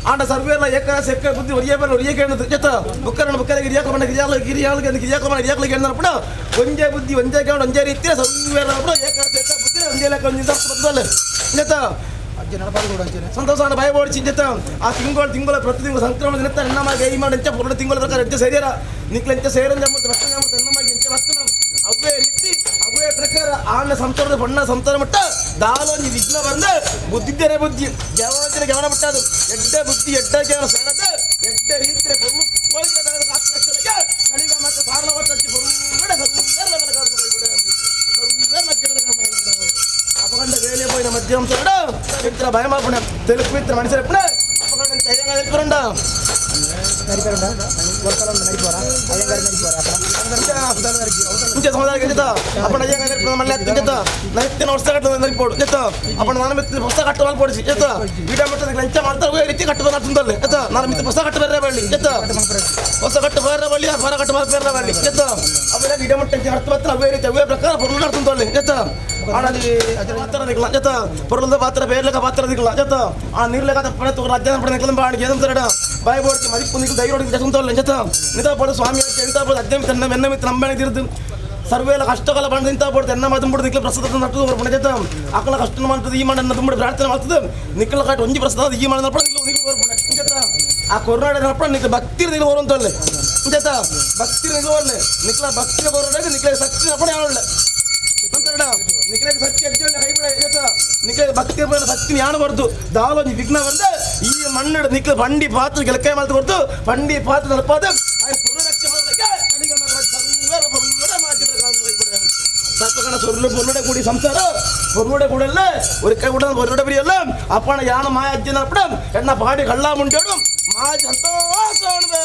ಆಂಡ ಸರ್ವೇಲ ಏಕ ಸೆಕ್ಕ ಬುದ್ಧಿ ಒರಿಯ ಬೇರೆ ಒರಿಯ ಕೇಳದು ಜೊತೆ ಬುಕ್ಕರಣ ಬುಕ್ಕರ ಗಿರಿಯಾಕ ಬಣ್ಣ ಗಿರಿಯಾಲ ಗಿರಿಯಾಲ ಗಿರಿಯಾಕ ಬಣ್ಣ ಗಿರಿಯಾಕಲ ಕೇಳಿದ್ರಪ್ಪ ಒಂಜೆ ಬುದ್ಧಿ ಒಂಜೆ ಕೇಳ ಒಂಜೆ ರೀತಿಯ ಸರ್ವೇಲ ಏಕ ಸೆಕ್ಕ ಬುದ್ಧಿ ಒಂಜೆ ಲೆಕ್ಕ ಒಂಜೆ ಬಂದಲ್ಲ ಜೊತೆ ಸಂತೋಷ ಭಯ ಓಡಿಸಿ ಜೊತೆ ಆ ತಿಂಗಳು ತಿಂಗಳ ಪ್ರತಿ ತಿಂಗಳು ಸಂಕ್ರಮಣ ದಿನ ಎಣ್ಣಮಾಗಿ I ಮಾಡಿ ಎಂಚ ಪುರುಡ ತಿಂಗಳ ಪ್ರಕಾರ ಎಂಚ ಸೇರಿಯರ ನಿಕ್ಲ ಎಂಚ ಸೇರಂಜ ಎಣ್ಣಮಾಗಿ ಎಂಚ ರಸ್ತನ ಅವೇ ರೀತಿ ಅವೇ ಪ್ರಕಾರ ಆನ ಸಂಸಾರದ ಬಣ್ಣ ಸಂಸಾರ ಮಟ್ಟ ದಾಲೊಂಜಿ ವಿಘ್ನ ಬಂದ ಬುದ್ಧಿದ್ದೇನೆ ಬುದ್ಧಿ ಗೆವನ ಗೆವನ ಮಟ್ಟ ಅದು ಎಡ್ಡೆ ಬುದ್ಧಿ ಎಡ್ಡ ಗೆವನ ಸೇರದ ಎಡ್ಡೆ ರೀತಿಯ ಪೊರ್ಲು ಕಳಿಗ ಮತ್ತು ಸಾರಲ ಅಪಗಂಡ ವೇಲೆ పోయిన మధ్యం చూడ ఇతర భయమాపుణ తెలుపు ఇతర మనిషి ఎప్పుడు అపగండ అయ్యంగా తెలుపురండ అప్పుడు అయ్యంగా తెలుపు మళ్ళీ చెత్త నైత్యన వస్తా కట్టు నరిపోడు చెత్త అప్పుడు నాన్న మిత్ర పుస్తక కట్టు వాళ్ళు పొడిచి చెత్త వీడ మట్ట లంచ ಮಾಡ್ತಾರೆ ರೀತಿ ಕಟ್ಟು ಬಂದ್ರೆ చెత్త నాన్న మిత్ర పుస్తక కట్టు ಬೇರೆ ಬಳ್ಳಿ చెత్త ಹೊಸ ಕಟ್ಟು ಬೇರೆ ಬಳ್ಳಿ ಹೊರ ಕಟ್ಟು ಬೇರೆ ಬಳ್ಳಿ చెత్త ಅವೆಲ್ಲ ಗಿಡ ಮಟ್ಟ ಅರ್ಥ ಬರ್ತಾರೆ ಅವೇ ರೀತಿ ಅವೇ ಪ್ರಕಾರ பொருள் நடத்தும் చెత్త ಪಾತ್ರ ಜೊತೆ பொருள் ಪಾತ್ರ ಬೇರ್ಲಕ ಪಾತ್ರ ದಿಕ್ಕಲ್ಲ ಜೊತೆ ಆ ನೀರ್ಲಕ ಪಡೆ ರಾಜ್ಯ ಪಡೆ ನಿಕ್ಕಲ ಬಾಣಿಗೆ ಏನಂತಾರ ಬಾಯಿ ಬೋಡ್ತಿ ಮದಿಪ್ಪು ನಿಕ್ಕಲು ಧೈರ್ಯ ಜೊತೆ ಜೊತೆ ನಿತ ಪಡ ಸ್ವಾಮಿ ಎಂತ ಪಡ ಅಜ್ಜ ತನ್ನ ಮೆನ್ನ ಮಿತ್ರ ನಂಬಣೆ ತಿರುದು ಸರ್ವೇಲ ಕಷ್ಟಕಾಲ ಬಂದು ಇಂಥ ಪಡ್ತು ಎನ್ನ ಮಾತು ನಿಕ್ಕಲ ಪ್ರಸಾದ ನಟ್ಟು ಪಡ ಜೊತೆ ಅಕಲ ಕಷ್ಟ ಮಾಡ್ತದೆ ಈ ಮಾಡನ್ನ ತುಂಬ ಪ್ರಾರ್ಥನೆ ಮಾಡ್ತದೆ ನಿಕ್ಕಲ ಕಾಟ್ ಒಂಜಿ ಪ್ರಸಾದ ಈ ಮಾಡನ್ನ ಪಡ ನಿಕ್ಕಲು ನಿಕ್ಕಲು ಜೊತೆ ಆ ಕೊರೋನಾ ನಪ್ಪ ನಿಕ್ಕ ಭಕ್ತಿ ನಿಕ್ಕಲು ಬರುವಂತಲ್ಲ ಜೊತೆ ಭಕ್ತಿ ನಿಕ್ಕಲು ಬರಲೆ ನಿಕ್ಕಲ ಭಕ್ತಿ ಕೊರೋನಾಗ ನಿಕ್ಕಲ ಶಕ್ತಿ ನಪ್ಪಣ ಯಾವಳ್ಳೆ ನಿಖಿಲ ಸತ್ಯ ನಿಖಿಲ ಭಕ್ತಿ ಸತ್ಯ ಯಾಣ ಬರ್ದು ದಾಲೊಂಜಿ ವಿಘ್ನ ಬಂದ ಈ ಮಣ್ಣು ನಿಖಿಲ ಬಂಡಿ ಪಾತ್ರ ಗೆಲಕಾಯಿ ಮಾತು ಕೊಡ್ತು ಬಂಡಿ ಪಾತ್ರ ತಲುಪಾದ ಪೊರ್ಲು ಪೊರ್ಲುಡೆ ಕೂಡಿ ಸಂಸಾರ ಪೊರ್ಲುಡೆ ಕೂಡಲ್ಲ ಒರಿಕೆ ಕೂಡ ಪೊರ್ಲುಡೆ ಬಿರಿಯಲ್ಲ. ಅಪ್ಪಣ ಯಾನ ಮಾಯ ಅಜ್ಜಿನ ಅಪ್ಪಣ ಎಣ್ಣ ಪಾಡಿ ಕಳ್ಳ ಮುಂಡೇಡು ಮಾಜ ಸಂತೋಷ.